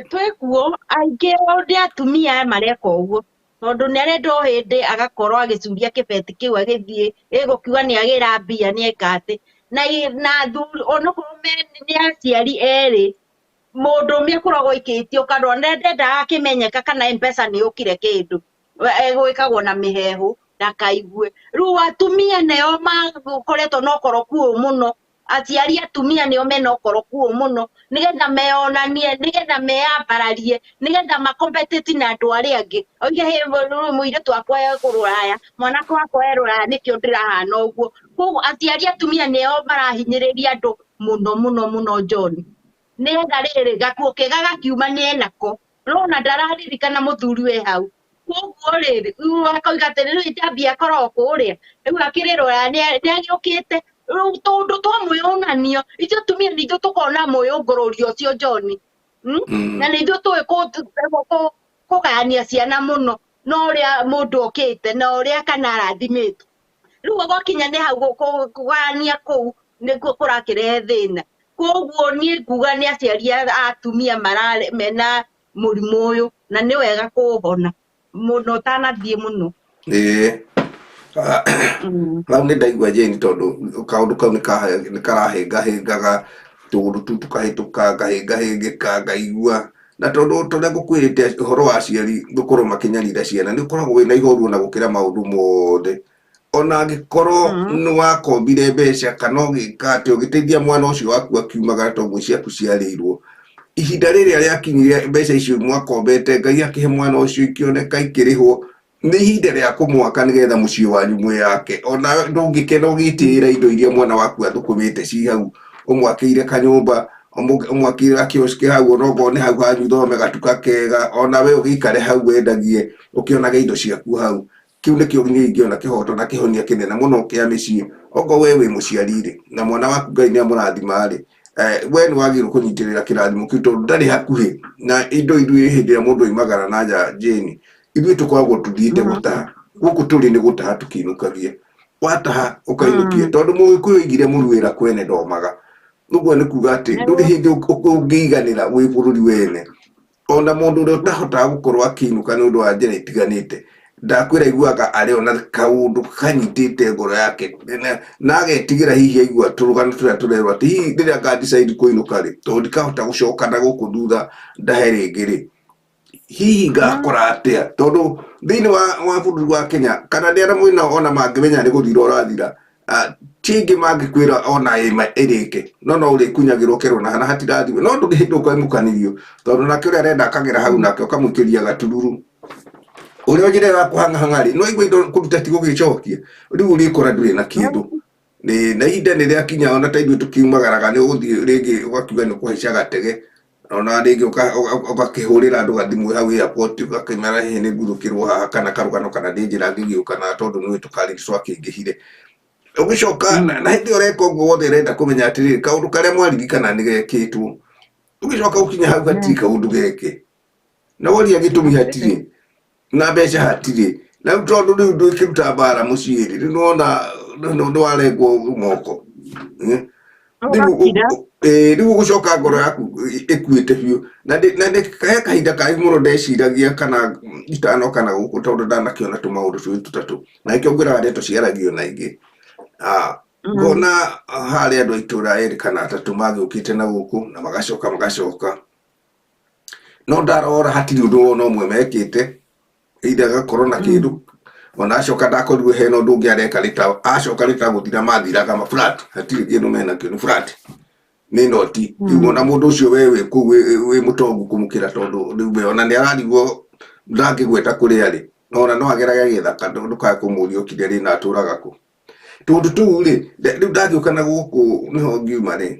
S2: Twĩkuo aingĩ nĩ atumia mareka ũguo tondũ nĩ arenda o hĩndĩ agakorwo agĩcuria kĩbeti kĩu agĩthiĩ ĩgũkiuga nĩ agĩra mbia nĩ eka atĩ na athuri onokorwo nĩ aciari erĩ mũndũrũme akoragwo aikĩtio kanua na ndendaga akĩmenyeka kana M-Pesa nĩ yũkire kĩndũ egwĩkagwo na mĩhehu Ndakaigue rĩu atumia nĩo makoretwo na ũkoroku ũyũ mũno, aciari atumia nĩo mena ũkoroku ũyũ mũno, nĩgetha meyonanie, nĩgetha meyambararie, nĩgetha makompetĩti na andũ arĩa angĩ. Oige hĩ mũirĩtu wakwa e rũraya, mwanake wakwa e rũraya, nĩkĩo ndĩrahana ũguo. Koguo aciari atumia nĩo marahinyĩrĩria andũ mũno mũno mũno, John. Nĩgetha rĩrĩ gakuo kega gakiuma nĩ enako, no ona ndararirikana mũthuri wĩ hau. Koguo rĩrĩ akoiga atĩrĩ, rĩu njambia akoragwo kũrĩa, rĩu akĩrĩ rũraya nĩ agĩũkĩte. Rĩu tũndũ twa mwĩyonanio, ithuĩ atumia nĩ ithuĩ tũkoragwo na mwĩyũngũrũrio ũcio, John. Na nĩ ithuĩ tũĩ kũgayania ciana mũno na ũrĩa mũndũ okĩte na ũrĩa kana arathimĩtwo. Rĩu gwakinya nĩ hau kũgayania kũu nĩkuo kũrakĩrehe thĩna. Koguo niĩ nguga nĩ aciari a atumia mararĩ mena mũrimũ ũyũ, na nĩ wega kũũhona mũno ũtanathiĩ mũno.
S1: Ĩĩ. Hau nĩ ndaigua, Jane, tondũ kaũndũ kau nĩ karahĩngahĩngaga tũũndũ tu tũkahĩtũka, ngahĩngahĩngĩka ngaigua, na tondũ tũrĩa ngũkwĩrĩte ũhoro wa aciari gũkorwo makĩnyarira ciana, nĩ ũkoragwo wĩna ihoru ona gũkĩra maũndũ mothe, ona angĩkorwo nĩ wakombire mbeca kana ũgĩka atĩ ũgĩteithia mwana ũcio waku akiumagara, tondũ ciaku ciarĩirwo ihinda rĩrĩa rĩakinyire, mbeca icio mwakombete Ngai akĩhe mwana ũcio ikĩoneka ikĩrĩhwo, nĩ ihinda rĩa kũmwaka nĩgetha mũciĩ wanyu mwĩyake. Ona ndũngĩkena ũgĩtĩĩra indo iria mwana waku athũkũmĩte ci hau, ũmwakĩire kanyũmba, ũmwakĩire gakioski hau, onokorwo nĩ hau hanyu thome gatuka kega, ona we ũgĩikare hau wendagie ũkĩonaga indo ciaku hau. Kĩu nĩkĩo niĩ ingĩona kĩhoto na kĩhonia kĩnene mũno kĩa mĩciĩ. Okorwo we wĩ mũciari rĩ, na mwana waku Ngai nĩ amũrathima rĩ, we nĩ wagĩrĩirwo kũnyitĩrĩra kĩrathimo kĩu, tondũ ndarĩ hakuhĩ na indo. Ithuĩ hĩndĩ ĩrĩa mũndũ oimagara na nja, Jane, ithuĩ tũkoragwo tũthiĩte gũtaha. Gũkũ tũrĩ nĩ gũtaha tũkĩinũkagia, wataha ũkainũkia, tondũ Mũgĩkũyũ oigire mũruĩra kwene ndomaga. Ũguo nĩ kuga atĩ ndũrĩ hĩndĩ ũngĩiganĩra wĩ bũrũri wene. Ona mũndũ ũrĩa ũtahotaga gũkorwo akĩinũka nĩ ũndũ wa njĩra itiganĩte, ndakwĩra aiguaga arĩ ona kaũndũ kanyitĩte ngoro yake, na agetigĩra hihi aigua tũrũgano tũrĩa tũrerwo atĩ hihi rĩrĩa nga decide kũinũka rĩ, tondũ ndikahota gũcoka na gũkũ thutha ndahe rĩngĩ rĩ, hihi ngakora atĩa? Tondũ thĩinĩ wa bũrũri wa Kenya, kana nĩ arĩa mwĩnao ona mangĩmenya nĩ gũthira ũrathira, ti aingĩ mangĩkwĩra ona ĩma ĩrĩke, no ũrĩkunyagĩrwo kerwo na hana hatirathiĩ, no ndũrĩ hĩndĩ ũkaimũkanĩrio, tondũ nake ũrĩa arenda akagera hau nake ũkamũikĩria gatururu ũrĩa njĩra ya kũhang'ahang'a rĩ, no igua indo kũruta ti gũgĩcokia. Rĩu ũrĩkora ndũrĩ na kĩndũ. Na ihinda nĩ rĩakinya, ona ta ithuĩ tũkiumagaraga, nĩ ũgũthiĩ rĩngĩ ũgakiuga nĩ ũkũhaica gatege, ona rĩngĩ ũgakĩhũrĩra andũ gathimũ hau airport, ũgakĩmera hihi nĩ nguthũkĩrwo haha kana karũgano kana ndĩ njĩra ngĩgĩũka, na tondũ nĩ tũkari twakĩingĩhire ũgĩcoka na hĩndĩ ĩyo ũreka ũguo wothe ũrenda kũmenya atĩrĩrĩ, kaũndũ karĩa mwaririkana nĩ gekĩtwo, ũgĩcoka ũkinya hau hatirĩ kaũndũ geke, na woria gĩtũmi hatirĩ, na mbeca hatirĩ. Na rĩu tondũ rĩu ndũkĩruta mbara mũciĩ rĩ, rĩu nĩwona nĩ warengwo moko. Rĩu
S2: Ũgakira.
S1: Rĩu ũgũcoka ngoro yaku ĩkuĩte biũ. Na he kahinda kangĩ mũno ndeciragia kana itanoka na gũkũ, tondũ ndanakĩona tũmaũndũ twĩ tũtatũ, na nĩkĩo ngwĩraga ndeto ciaragio na ingĩ. Ngona harĩ andũ a itũra erĩ kana atatũ magĩũkĩte na gũkũ na magacoka magacoka, no ndarora hatirĩ ũndũ ona ũmwe mekĩte, either agakorwo na kĩndũ ona acoka ndakorirwo hena ũndũ ũngĩ areka rĩta acoka rĩta gũthira mathiraga ma flat, hatirĩ kĩndũ menakĩo, nĩ flat, nĩ noti. Rĩu ona mũndũ ũcio we wĩ kũu wĩ mũtongu kũmũkĩra, tondũ rĩu we ona nĩ ararigwo ndangĩgweta kũrĩa arĩ, no ona no agerage gĩthaka, ndũkae kũmũria ũkire rĩ na atũraga kũ. Tũndũ tũu rĩ, rĩu ndagĩũka na gũkũ nĩho ngiuma rĩ,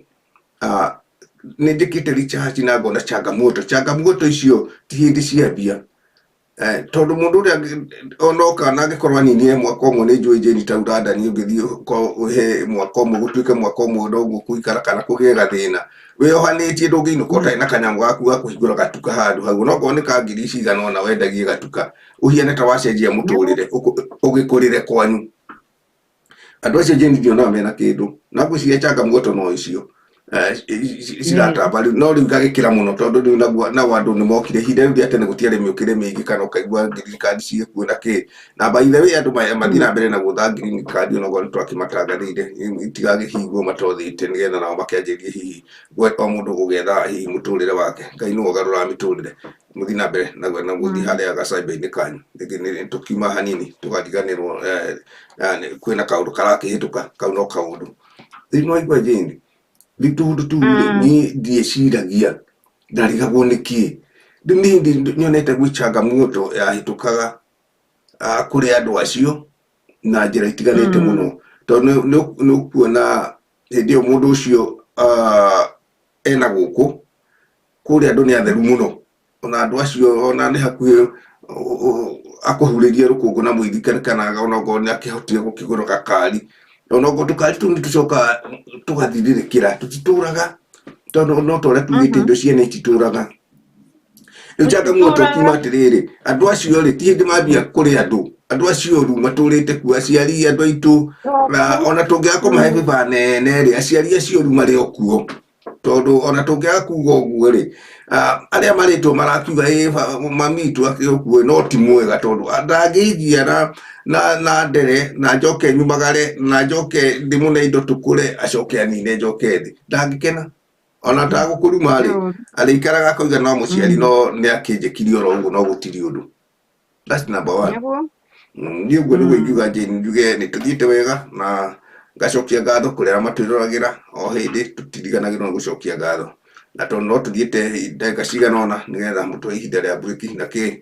S1: nĩ njĩkĩte research na ngona changamoto changamoto icio ti hĩndĩ ciambia. Tondũ mũndũ ũrĩa onoka na angĩkorwo aninire mwaka ũmwe, nĩ njũĩ Jane ta Uganda nĩ ũngĩthiĩ ũhe mwaka ũmwe gũtuĩke mwaka ũmwe noguo kũikara kana kũgĩe gathĩna wĩyohanĩtie, ndũngĩinũka ũtarĩ na kanyamũ gaku ga kũhingũra gatuka handũ hau, onokorwo nĩ ka ngiri cigana ũna, wendagie gatuka ũhiane ta wacenjia mũtũrĩre ũgĩkũrĩre kwanyu. Andũ acio, Jane, ndionaga mena kĩndũ, na ngwĩciria changamoto no icio. Ciratamba rĩu, no rĩu ngagĩkĩra mũno tondũ rĩu naguo nao andũ nĩ mokire ihinda rĩu rĩa tene gũtiarĩ mĩũkĩre mĩingĩ kana ũkaigua green card ciĩkuo na kĩ. Na by the way andũ mathiĩ na mbere na gũtha green card onokorwo nĩ twakĩmatangathĩire itigagĩhingwo matothĩte nĩgetha nao makĩanjĩrĩrie hihi o mũndũ gũgĩetha hihi mũtũrĩre wake. Ngai nĩwe ũgarũraga mĩtũrĩre. Mũthiĩ na mbere na gũthiĩ harĩa gacembe-inĩ kanyu. Rĩngĩ nĩ tũkiuma hanini tũkariganĩrwo kwĩna kaũndũ karakĩhĩtũka, kau no kaũndũ. Rĩu nĩ waigua Jane, rĩu tũũndũ tũu rĩ, niĩ ndiĩciragia ndarigagwo nĩkĩ. Rĩu nĩ hĩndĩ nyonete gwĩ changamoto yahĩtũkaga kũrĩ andũ acio na njĩra itiganĩte mũno. Tondũ nĩ ũkuona hĩndĩ ĩyo mũndũ ũcio ena gũkũ, kũrĩa andũ nĩ atheru mũno. Ona andũ acio ona nĩ hakuhĩ akũhurĩrie rũkũngũ na mũithikiri kana onokorwo nĩ akĩhotire gũkĩgũra gakari. Onokorwo tũkari tũu nĩ tũcokaga tũgathirĩrĩkĩra, tũtitũraga tondũ no ta ũrĩa tugĩte indo ciene ititũraga. Rĩu changamoto kiuma atĩrĩrĩ, andũ acio rĩ ti hĩndĩ mambia kũrĩ andũ, andũ acio rĩu matũrĩte kuo, aciari andũ aitũ, na ona tũngĩaga kũmahe bĩba nene rĩ, aciari acio rĩu marĩ o kuo. Tondũ ona tũngĩaga kuga ũguo rĩ, arĩa marĩtwo marakiuga ĩ mami witũ akĩrĩ o kuo no ti mwega tondũ ndangĩigia na ndere na njoke nyumagare na njoke ndĩmũne indo tũkũre acoke anine njoke thĩ, ndangĩkena. Ona ndagũkũruma rĩ, arĩikaraga akauga no mũciari no nĩ akĩnjĩkire oro ũguo no gũtirĩ ũndũ. That's number one. Niĩ ũguo nĩguo ingiuga Jane, njuge nĩ tũthiĩte wega na ngacokia ngatho kũrĩ arĩa matwĩroragĩra o hĩndĩ tũtiriganagĩrwo nĩ gũcokia ngatho. Na tondũ no tũthiĩte ndagĩka cigana ũna nĩgetha mũtũhe ihinda rĩa break na kĩ,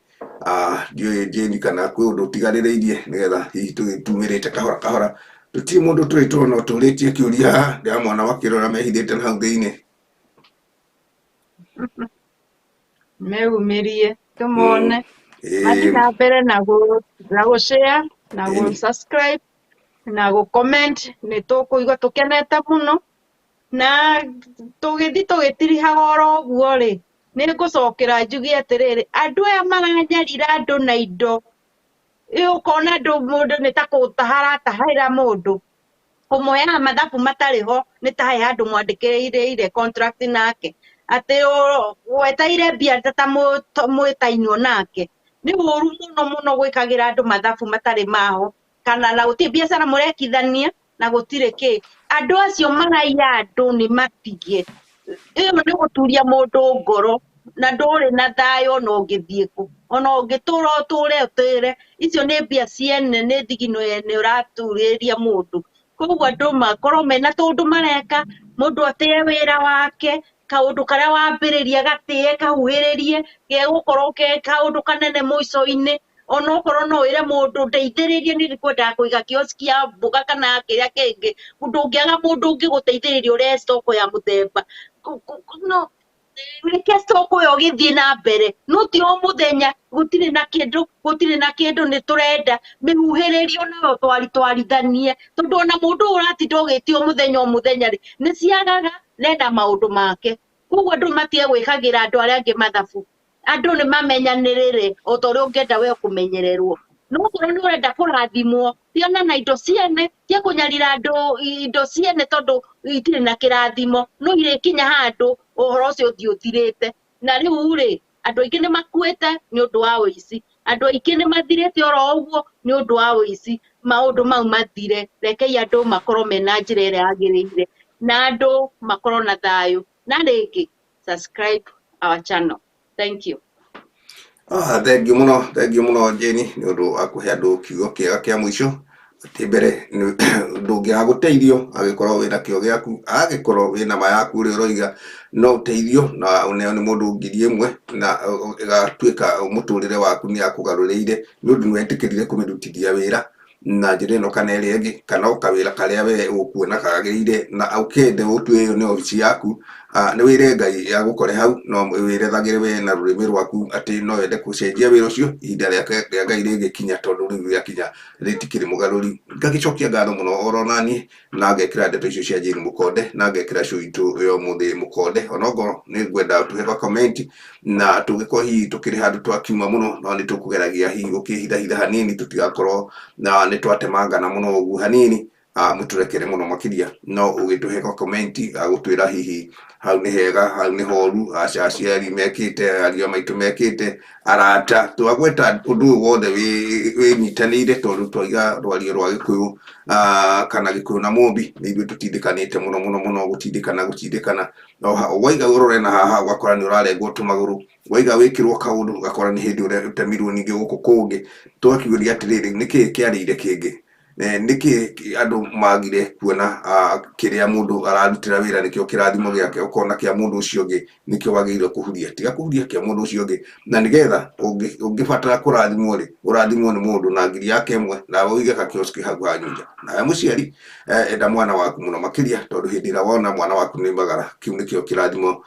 S1: ndiũĩ Jane kana kwĩ ũndũ ũtigarĩrĩirie nĩgetha hihi tũgĩtumĩrĩte kahora kahora. Tũtirĩ mũndũ tũrĩ tuona ũtũrĩtie kĩũria haha, ndĩramona makĩrora mehithĩte na hau thĩinĩ.
S2: Meyumĩrie tũmone. Mathiĩ na mbere na gũ share na gũ subscribe na gũ comment, nĩ tũkũigua tũkenete mũno. Na tũgĩthiĩ tũgĩtirihaga oro ũguo rĩ, nĩ ngũcokera njuge atĩrĩrĩ, andũ aya maranyarira andũ na indo, ũkona andũ mũndũ nĩ ta gũtaha aratahĩra mũndũ, kũmoyaga mathabu matarĩ ho, nĩ ta he handũ mwandĩkĩrĩire contract nake, atĩ wetereire mbia ta mwĩtainwo nake. Nĩ ũru mũno mũno gwĩkagĩra andũ mathabu matarĩ maho, kana na gũtirĩ biacara mũrekithania na gũtirĩ kĩ. Andũ acio maraiya andũ nĩ matige. Ĩyo nĩ gũturia mũndũ ngoro na ndũrĩ na thayũ ona ũngĩthiĩ kũ, ona ũngĩtũra ũtũre ũtĩre, icio nĩ mbia ciene, nĩ thigino yene ũraturĩria mũndũ. Koguo andũ makorwo mena tũũndũ mareka, mũndũ atĩe wĩra wake, kaũndũ karĩa wambĩrĩria gatĩe kahuhĩrĩrie, gegũkorwo ke kaũndũ kanene mũico-inĩ. Onokorwo no wĩre mũndũ ndeithĩrĩrie niĩ ndikwendaga kũiga kiosk ya mboga kana kĩrĩa kĩngĩ, ndũngĩaga mũndũ ũngĩgũteithĩrĩria ũrehe stock ya mũthemba. No reke stock ĩyo ĩgĩthiĩ na mbere, no ti o mũthenya gũtirĩ na kĩndũ, gũtirĩ na kĩndũ nĩ tũrenda mĩhuhĩrĩrio nayo twarithanie, tondũ ona mũndũ ũyũ ũratinda ũgĩtio mũthenya o mũthenya rĩ, nĩ ciagaga na ena maũndũ make. Koguo andũ matige gwĩkagĩra andũ arĩa angĩ mathabu. Andũ nĩ mamenyanĩrĩre o ta ũrĩa ũngĩenda we kũmenyererwo. No okorwo nĩ ũrenda kũrathimwo, tigana na indo ciene, tiga kũnyarira andũ indo ciene tondũ itirĩ na kĩrathimo, no irĩkinya handũ ũhoro ũcio ũthiĩ ũthirĩte. Na rĩu rĩ, andũ aingĩ nĩ makuĩte nĩ ũndũ wa ũici, andũ aingĩ nĩ mathirĩte oro ũguo nĩ ũndũ wa ũici. Maũndũ mau mathire, rekei andũ makorwo mena njĩra ĩrĩa yagĩrĩire na andũ makorwo na thayũ. Na rĩngĩ, subscribe our channel. Thank you.
S1: Thank you mũno, thank you mũno Jane nĩ ũndũ wa kũhe andũ kiugo kĩega kĩa mũico. Atĩ mbere ndũngĩaga gũteithio angĩkorwo wĩna kĩo gĩaku, angĩkorwo wĩna ma yaku ũrĩa ũroiga no ũteithio na ũneo nĩ mũndũ 1000 na ĩgatuĩka mũtũrĩre waku nĩ akũgarũrĩire nĩ ũndũ nĩ wetĩkĩrire kũmĩrutithia wĩra na njĩra ĩno kana ĩrĩa ĩngĩ, kana o kawĩra karĩa we ũkuona kagĩrĩire na ũkende ũtue ĩyo nĩ obici yaku, nĩ wĩre Ngai agũkore hau, no wĩrethagĩre we na rũrĩmĩ rwaku atĩ no wende gũcenjia wĩra ũcio ihinda rĩake rĩa Ngai rĩgĩkinya, tondũ rĩu rĩakinya rĩtikĩrĩ mũgarũri. Ngagĩcokia ngatho mũno oro naniĩ na ngekĩra ndeto icio cia Jane Mũkonde na ngekĩra show itũ ya ũmũthĩ Mũkonde. Onokorwo nĩ ngwenda ũtũhe ga comment na tũngĩkorwo hihi tũkĩrĩ handũ twakiuma mũno, no nĩ tũkũgeragia hihi gũkĩhithahitha hanini tũtigakorwo na nĩ twatemangana mũno ũguo hanini. Mũtũrekere mũno makĩria no ũgĩtũhe ka comment agũtwĩra hihi hau nĩ hega, hau nĩ horu, aca aciari mekĩte, ariũ a maitũ mekĩte, arata twagweta ũndũ ũyũ wothe wĩnyitanĩire tondũ twaiga rwario rwa Gĩkũyũ kana Gĩkũyũ na Mũmbi nĩ ithuĩ tũtindĩkanĩte mũno mũno mũno gũtindĩkana gũtindĩkana no waiga ũrore na haha ũgakora nĩ ũrarengwo tũmagũrũ, waiga wĩkĩrwo kaũndũ ũgakora nĩ hĩndĩ ũtemirwo ningĩ gũkũ kũngĩ. Tũgakĩũria atĩrĩrĩ, nĩkĩĩ kĩarĩire kĩngĩ? Nĩkĩ andũ magire kuona kĩrĩa mũndũ ararutĩra wĩra nĩkĩo kĩrathimo gĩake, ũkona kĩa mũndũ ũcio ũngĩ nĩkĩo wagĩrĩirwo kũhuria, tiga kũhuria kĩa mũndũ ũcio ũngĩ, na nĩgetha ũngĩbatara kũrathimwo rĩ, ũrathimwo nĩ mũndũ na ngiri yake ĩmwe nawe ũige gakioski hau hanyu nja. Nawe mũciari enda mwana waku mũno makĩria, tondũ hĩndĩ ĩrĩa wona mwana waku nĩ aimagara, kĩu nĩkĩo kĩrathimo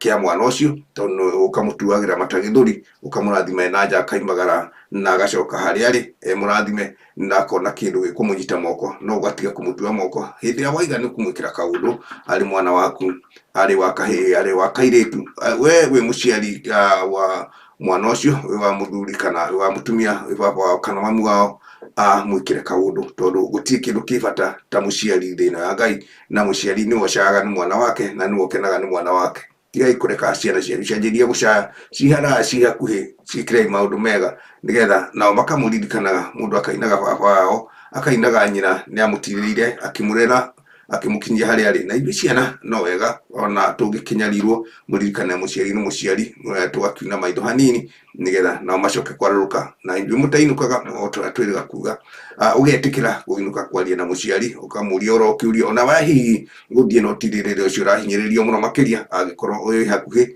S1: kĩa mwana ũcio, tondũ ũkamũtuagĩra mata gĩthũri, ũkamũrathima ena nja akaimagara na agacoka harĩa arĩ e mũrathime na akona kĩndũ gĩkũmũnyita moko, no ũgatiga kũmũtua moko hĩndĩ ĩrĩa waiga nĩ kũmwĩkĩra kaũndũ arĩ mwana waku, arĩ wa kahĩĩ, arĩ wa kairĩtu. We wĩ mũciari wa mwana ũcio, wĩ wa mũthuri kana wĩ wa mũtumia, wĩ baba wao kana mamu wao, mwĩkĩre kaũndũ, tondũ gũtirĩ kĩndũ kĩ bata ta mũciari thĩ ĩno ya Ngai, na mũciari nĩwe ũcayaga nĩ mwana wake na nĩwe ũkenaga nĩ mwana wake. Tigai kũreka ciana cianyu cianjĩrĩrie gũcaya ci haraya ci hakuhĩ, ciĩkĩrei maũndũ mega nĩgetha nao makamũririkanaga. Mũndũ akainaga baba wao, akainaga nyina, nĩ amũtirĩrĩire, akĩmũrera, akĩmũkinyia harĩa arĩ. Na ithuĩ ciana no wega ona tũngĩkĩnyarirwo, mũririkane mũciari nĩ mũciari, tũgakiuna maitho hanini nĩgetha nao macoke kwarũrũka. Na ithuĩ mũtainũkaga o ta ũrĩa twĩrĩga kuga, ũgetĩkĩra kũinũka kwaria na mũciari, ũkamũria oro kĩũria, ona we hihi gũthiĩ na ũtirĩrĩre ũcio ũrahinyĩrĩrio mũno makĩria, angĩkorwo wĩ hakuhĩ,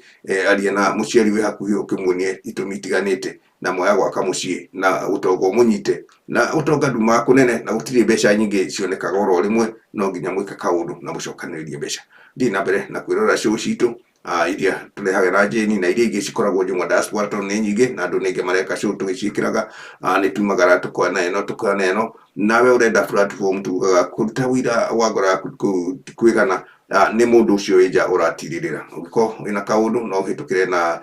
S1: aria na mũciari wĩ hakuhĩ ũkĩmuonie itũmi itiganĩte na mwaya gwaka mũciĩ na ũtonga ũmũnyite, na ũtonga ndumaga kũnene na gũtirĩ mbeca nyingĩ cionekaga oro rĩmwe, no nginya mwĩke kaũndũ na mũcokanĩrĩrie mbeca. Thiĩ na mbere na kwĩrorera show citũ iria tũrehagĩra Jane na iria ingĩ cikoragwo Njũng'wa Diaspora, tondũ nĩ nyingĩ na andũ nĩ aingĩ mareka show tũgĩciĩkĩraga. Nĩ tumagara tũkona ĩno tũkona ĩno, nawe ũrenda platform tugaga kũruta wĩira wa ngoro yaku ti kwĩgana, nĩ mũndũ ũcio wĩ nja ũratirĩrĩra. Ũngĩkorwo wĩna kaũndũ no ũhĩtũkĩre na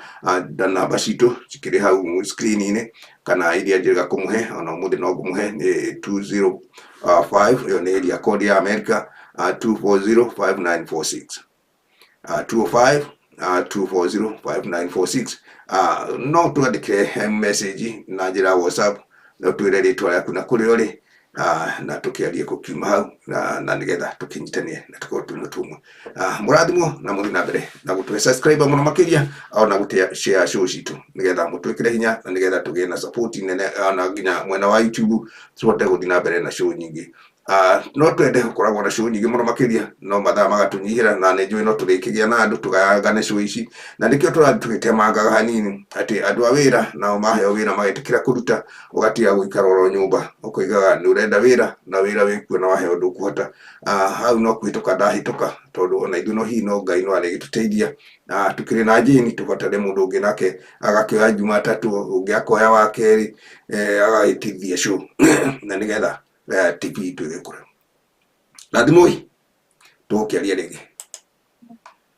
S1: namba citũ cikĩrĩ hau screen-inĩ, kana iria njĩrĩga kũmũhe ona ũmũthĩ no ngũmũhe nĩ 205, ĩyo nĩ area code ya America, 2405946, 205 2405946. No twandĩkĩre message na njĩra ya WhatsApp, no twĩre rĩtwa rĩaku na kũrĩa ũrĩ, na tũkĩarie gũkiuma hau na nĩgetha tũkĩnyitanie na tũkorwo twĩ mũtũ ũmwe. Mũrathimwo na mũthiĩ na mbere na gũtũhe subscribe mũno makĩria, ona gũtĩa share show citũ nĩgetha mũtwĩkĩre hinya na nĩgetha tũgĩe na support nene ona nginya mwena wa YouTube tũhote gũthiĩ na mbere na show nyingĩ. No twende gũkoragwo na show nyingĩ mũno makĩria, no mathaa magatũnyihĩra, na nĩ njũĩ no tũrĩkĩgĩa na andũ tũgayangane show ici, na nĩkĩo tũrathiĩ tũgĩtemangaga hanini atĩ andũ a wĩra nao maheo wĩra magetĩkĩra kũruta, ũgatiga gũikara oro nyũmba ũkoigaga nĩ ũrenda wĩra na wĩra wĩkuo na waheo ndũkũhota. Hau no kũhĩtũka ndahĩtũka, tondũ ona ithuĩ no hihi no Ngai no arĩgĩtũteithia. Tũkĩrĩ na Jane tũbatare mũndũ ũngĩ nake agakĩoya Jumatatũ, ũngĩ akoya wa kerĩ, agagĩtithia show na nĩgetha TV itũ ĩgĩkũre. Rathimoi, tũgũkĩaria rĩngĩ.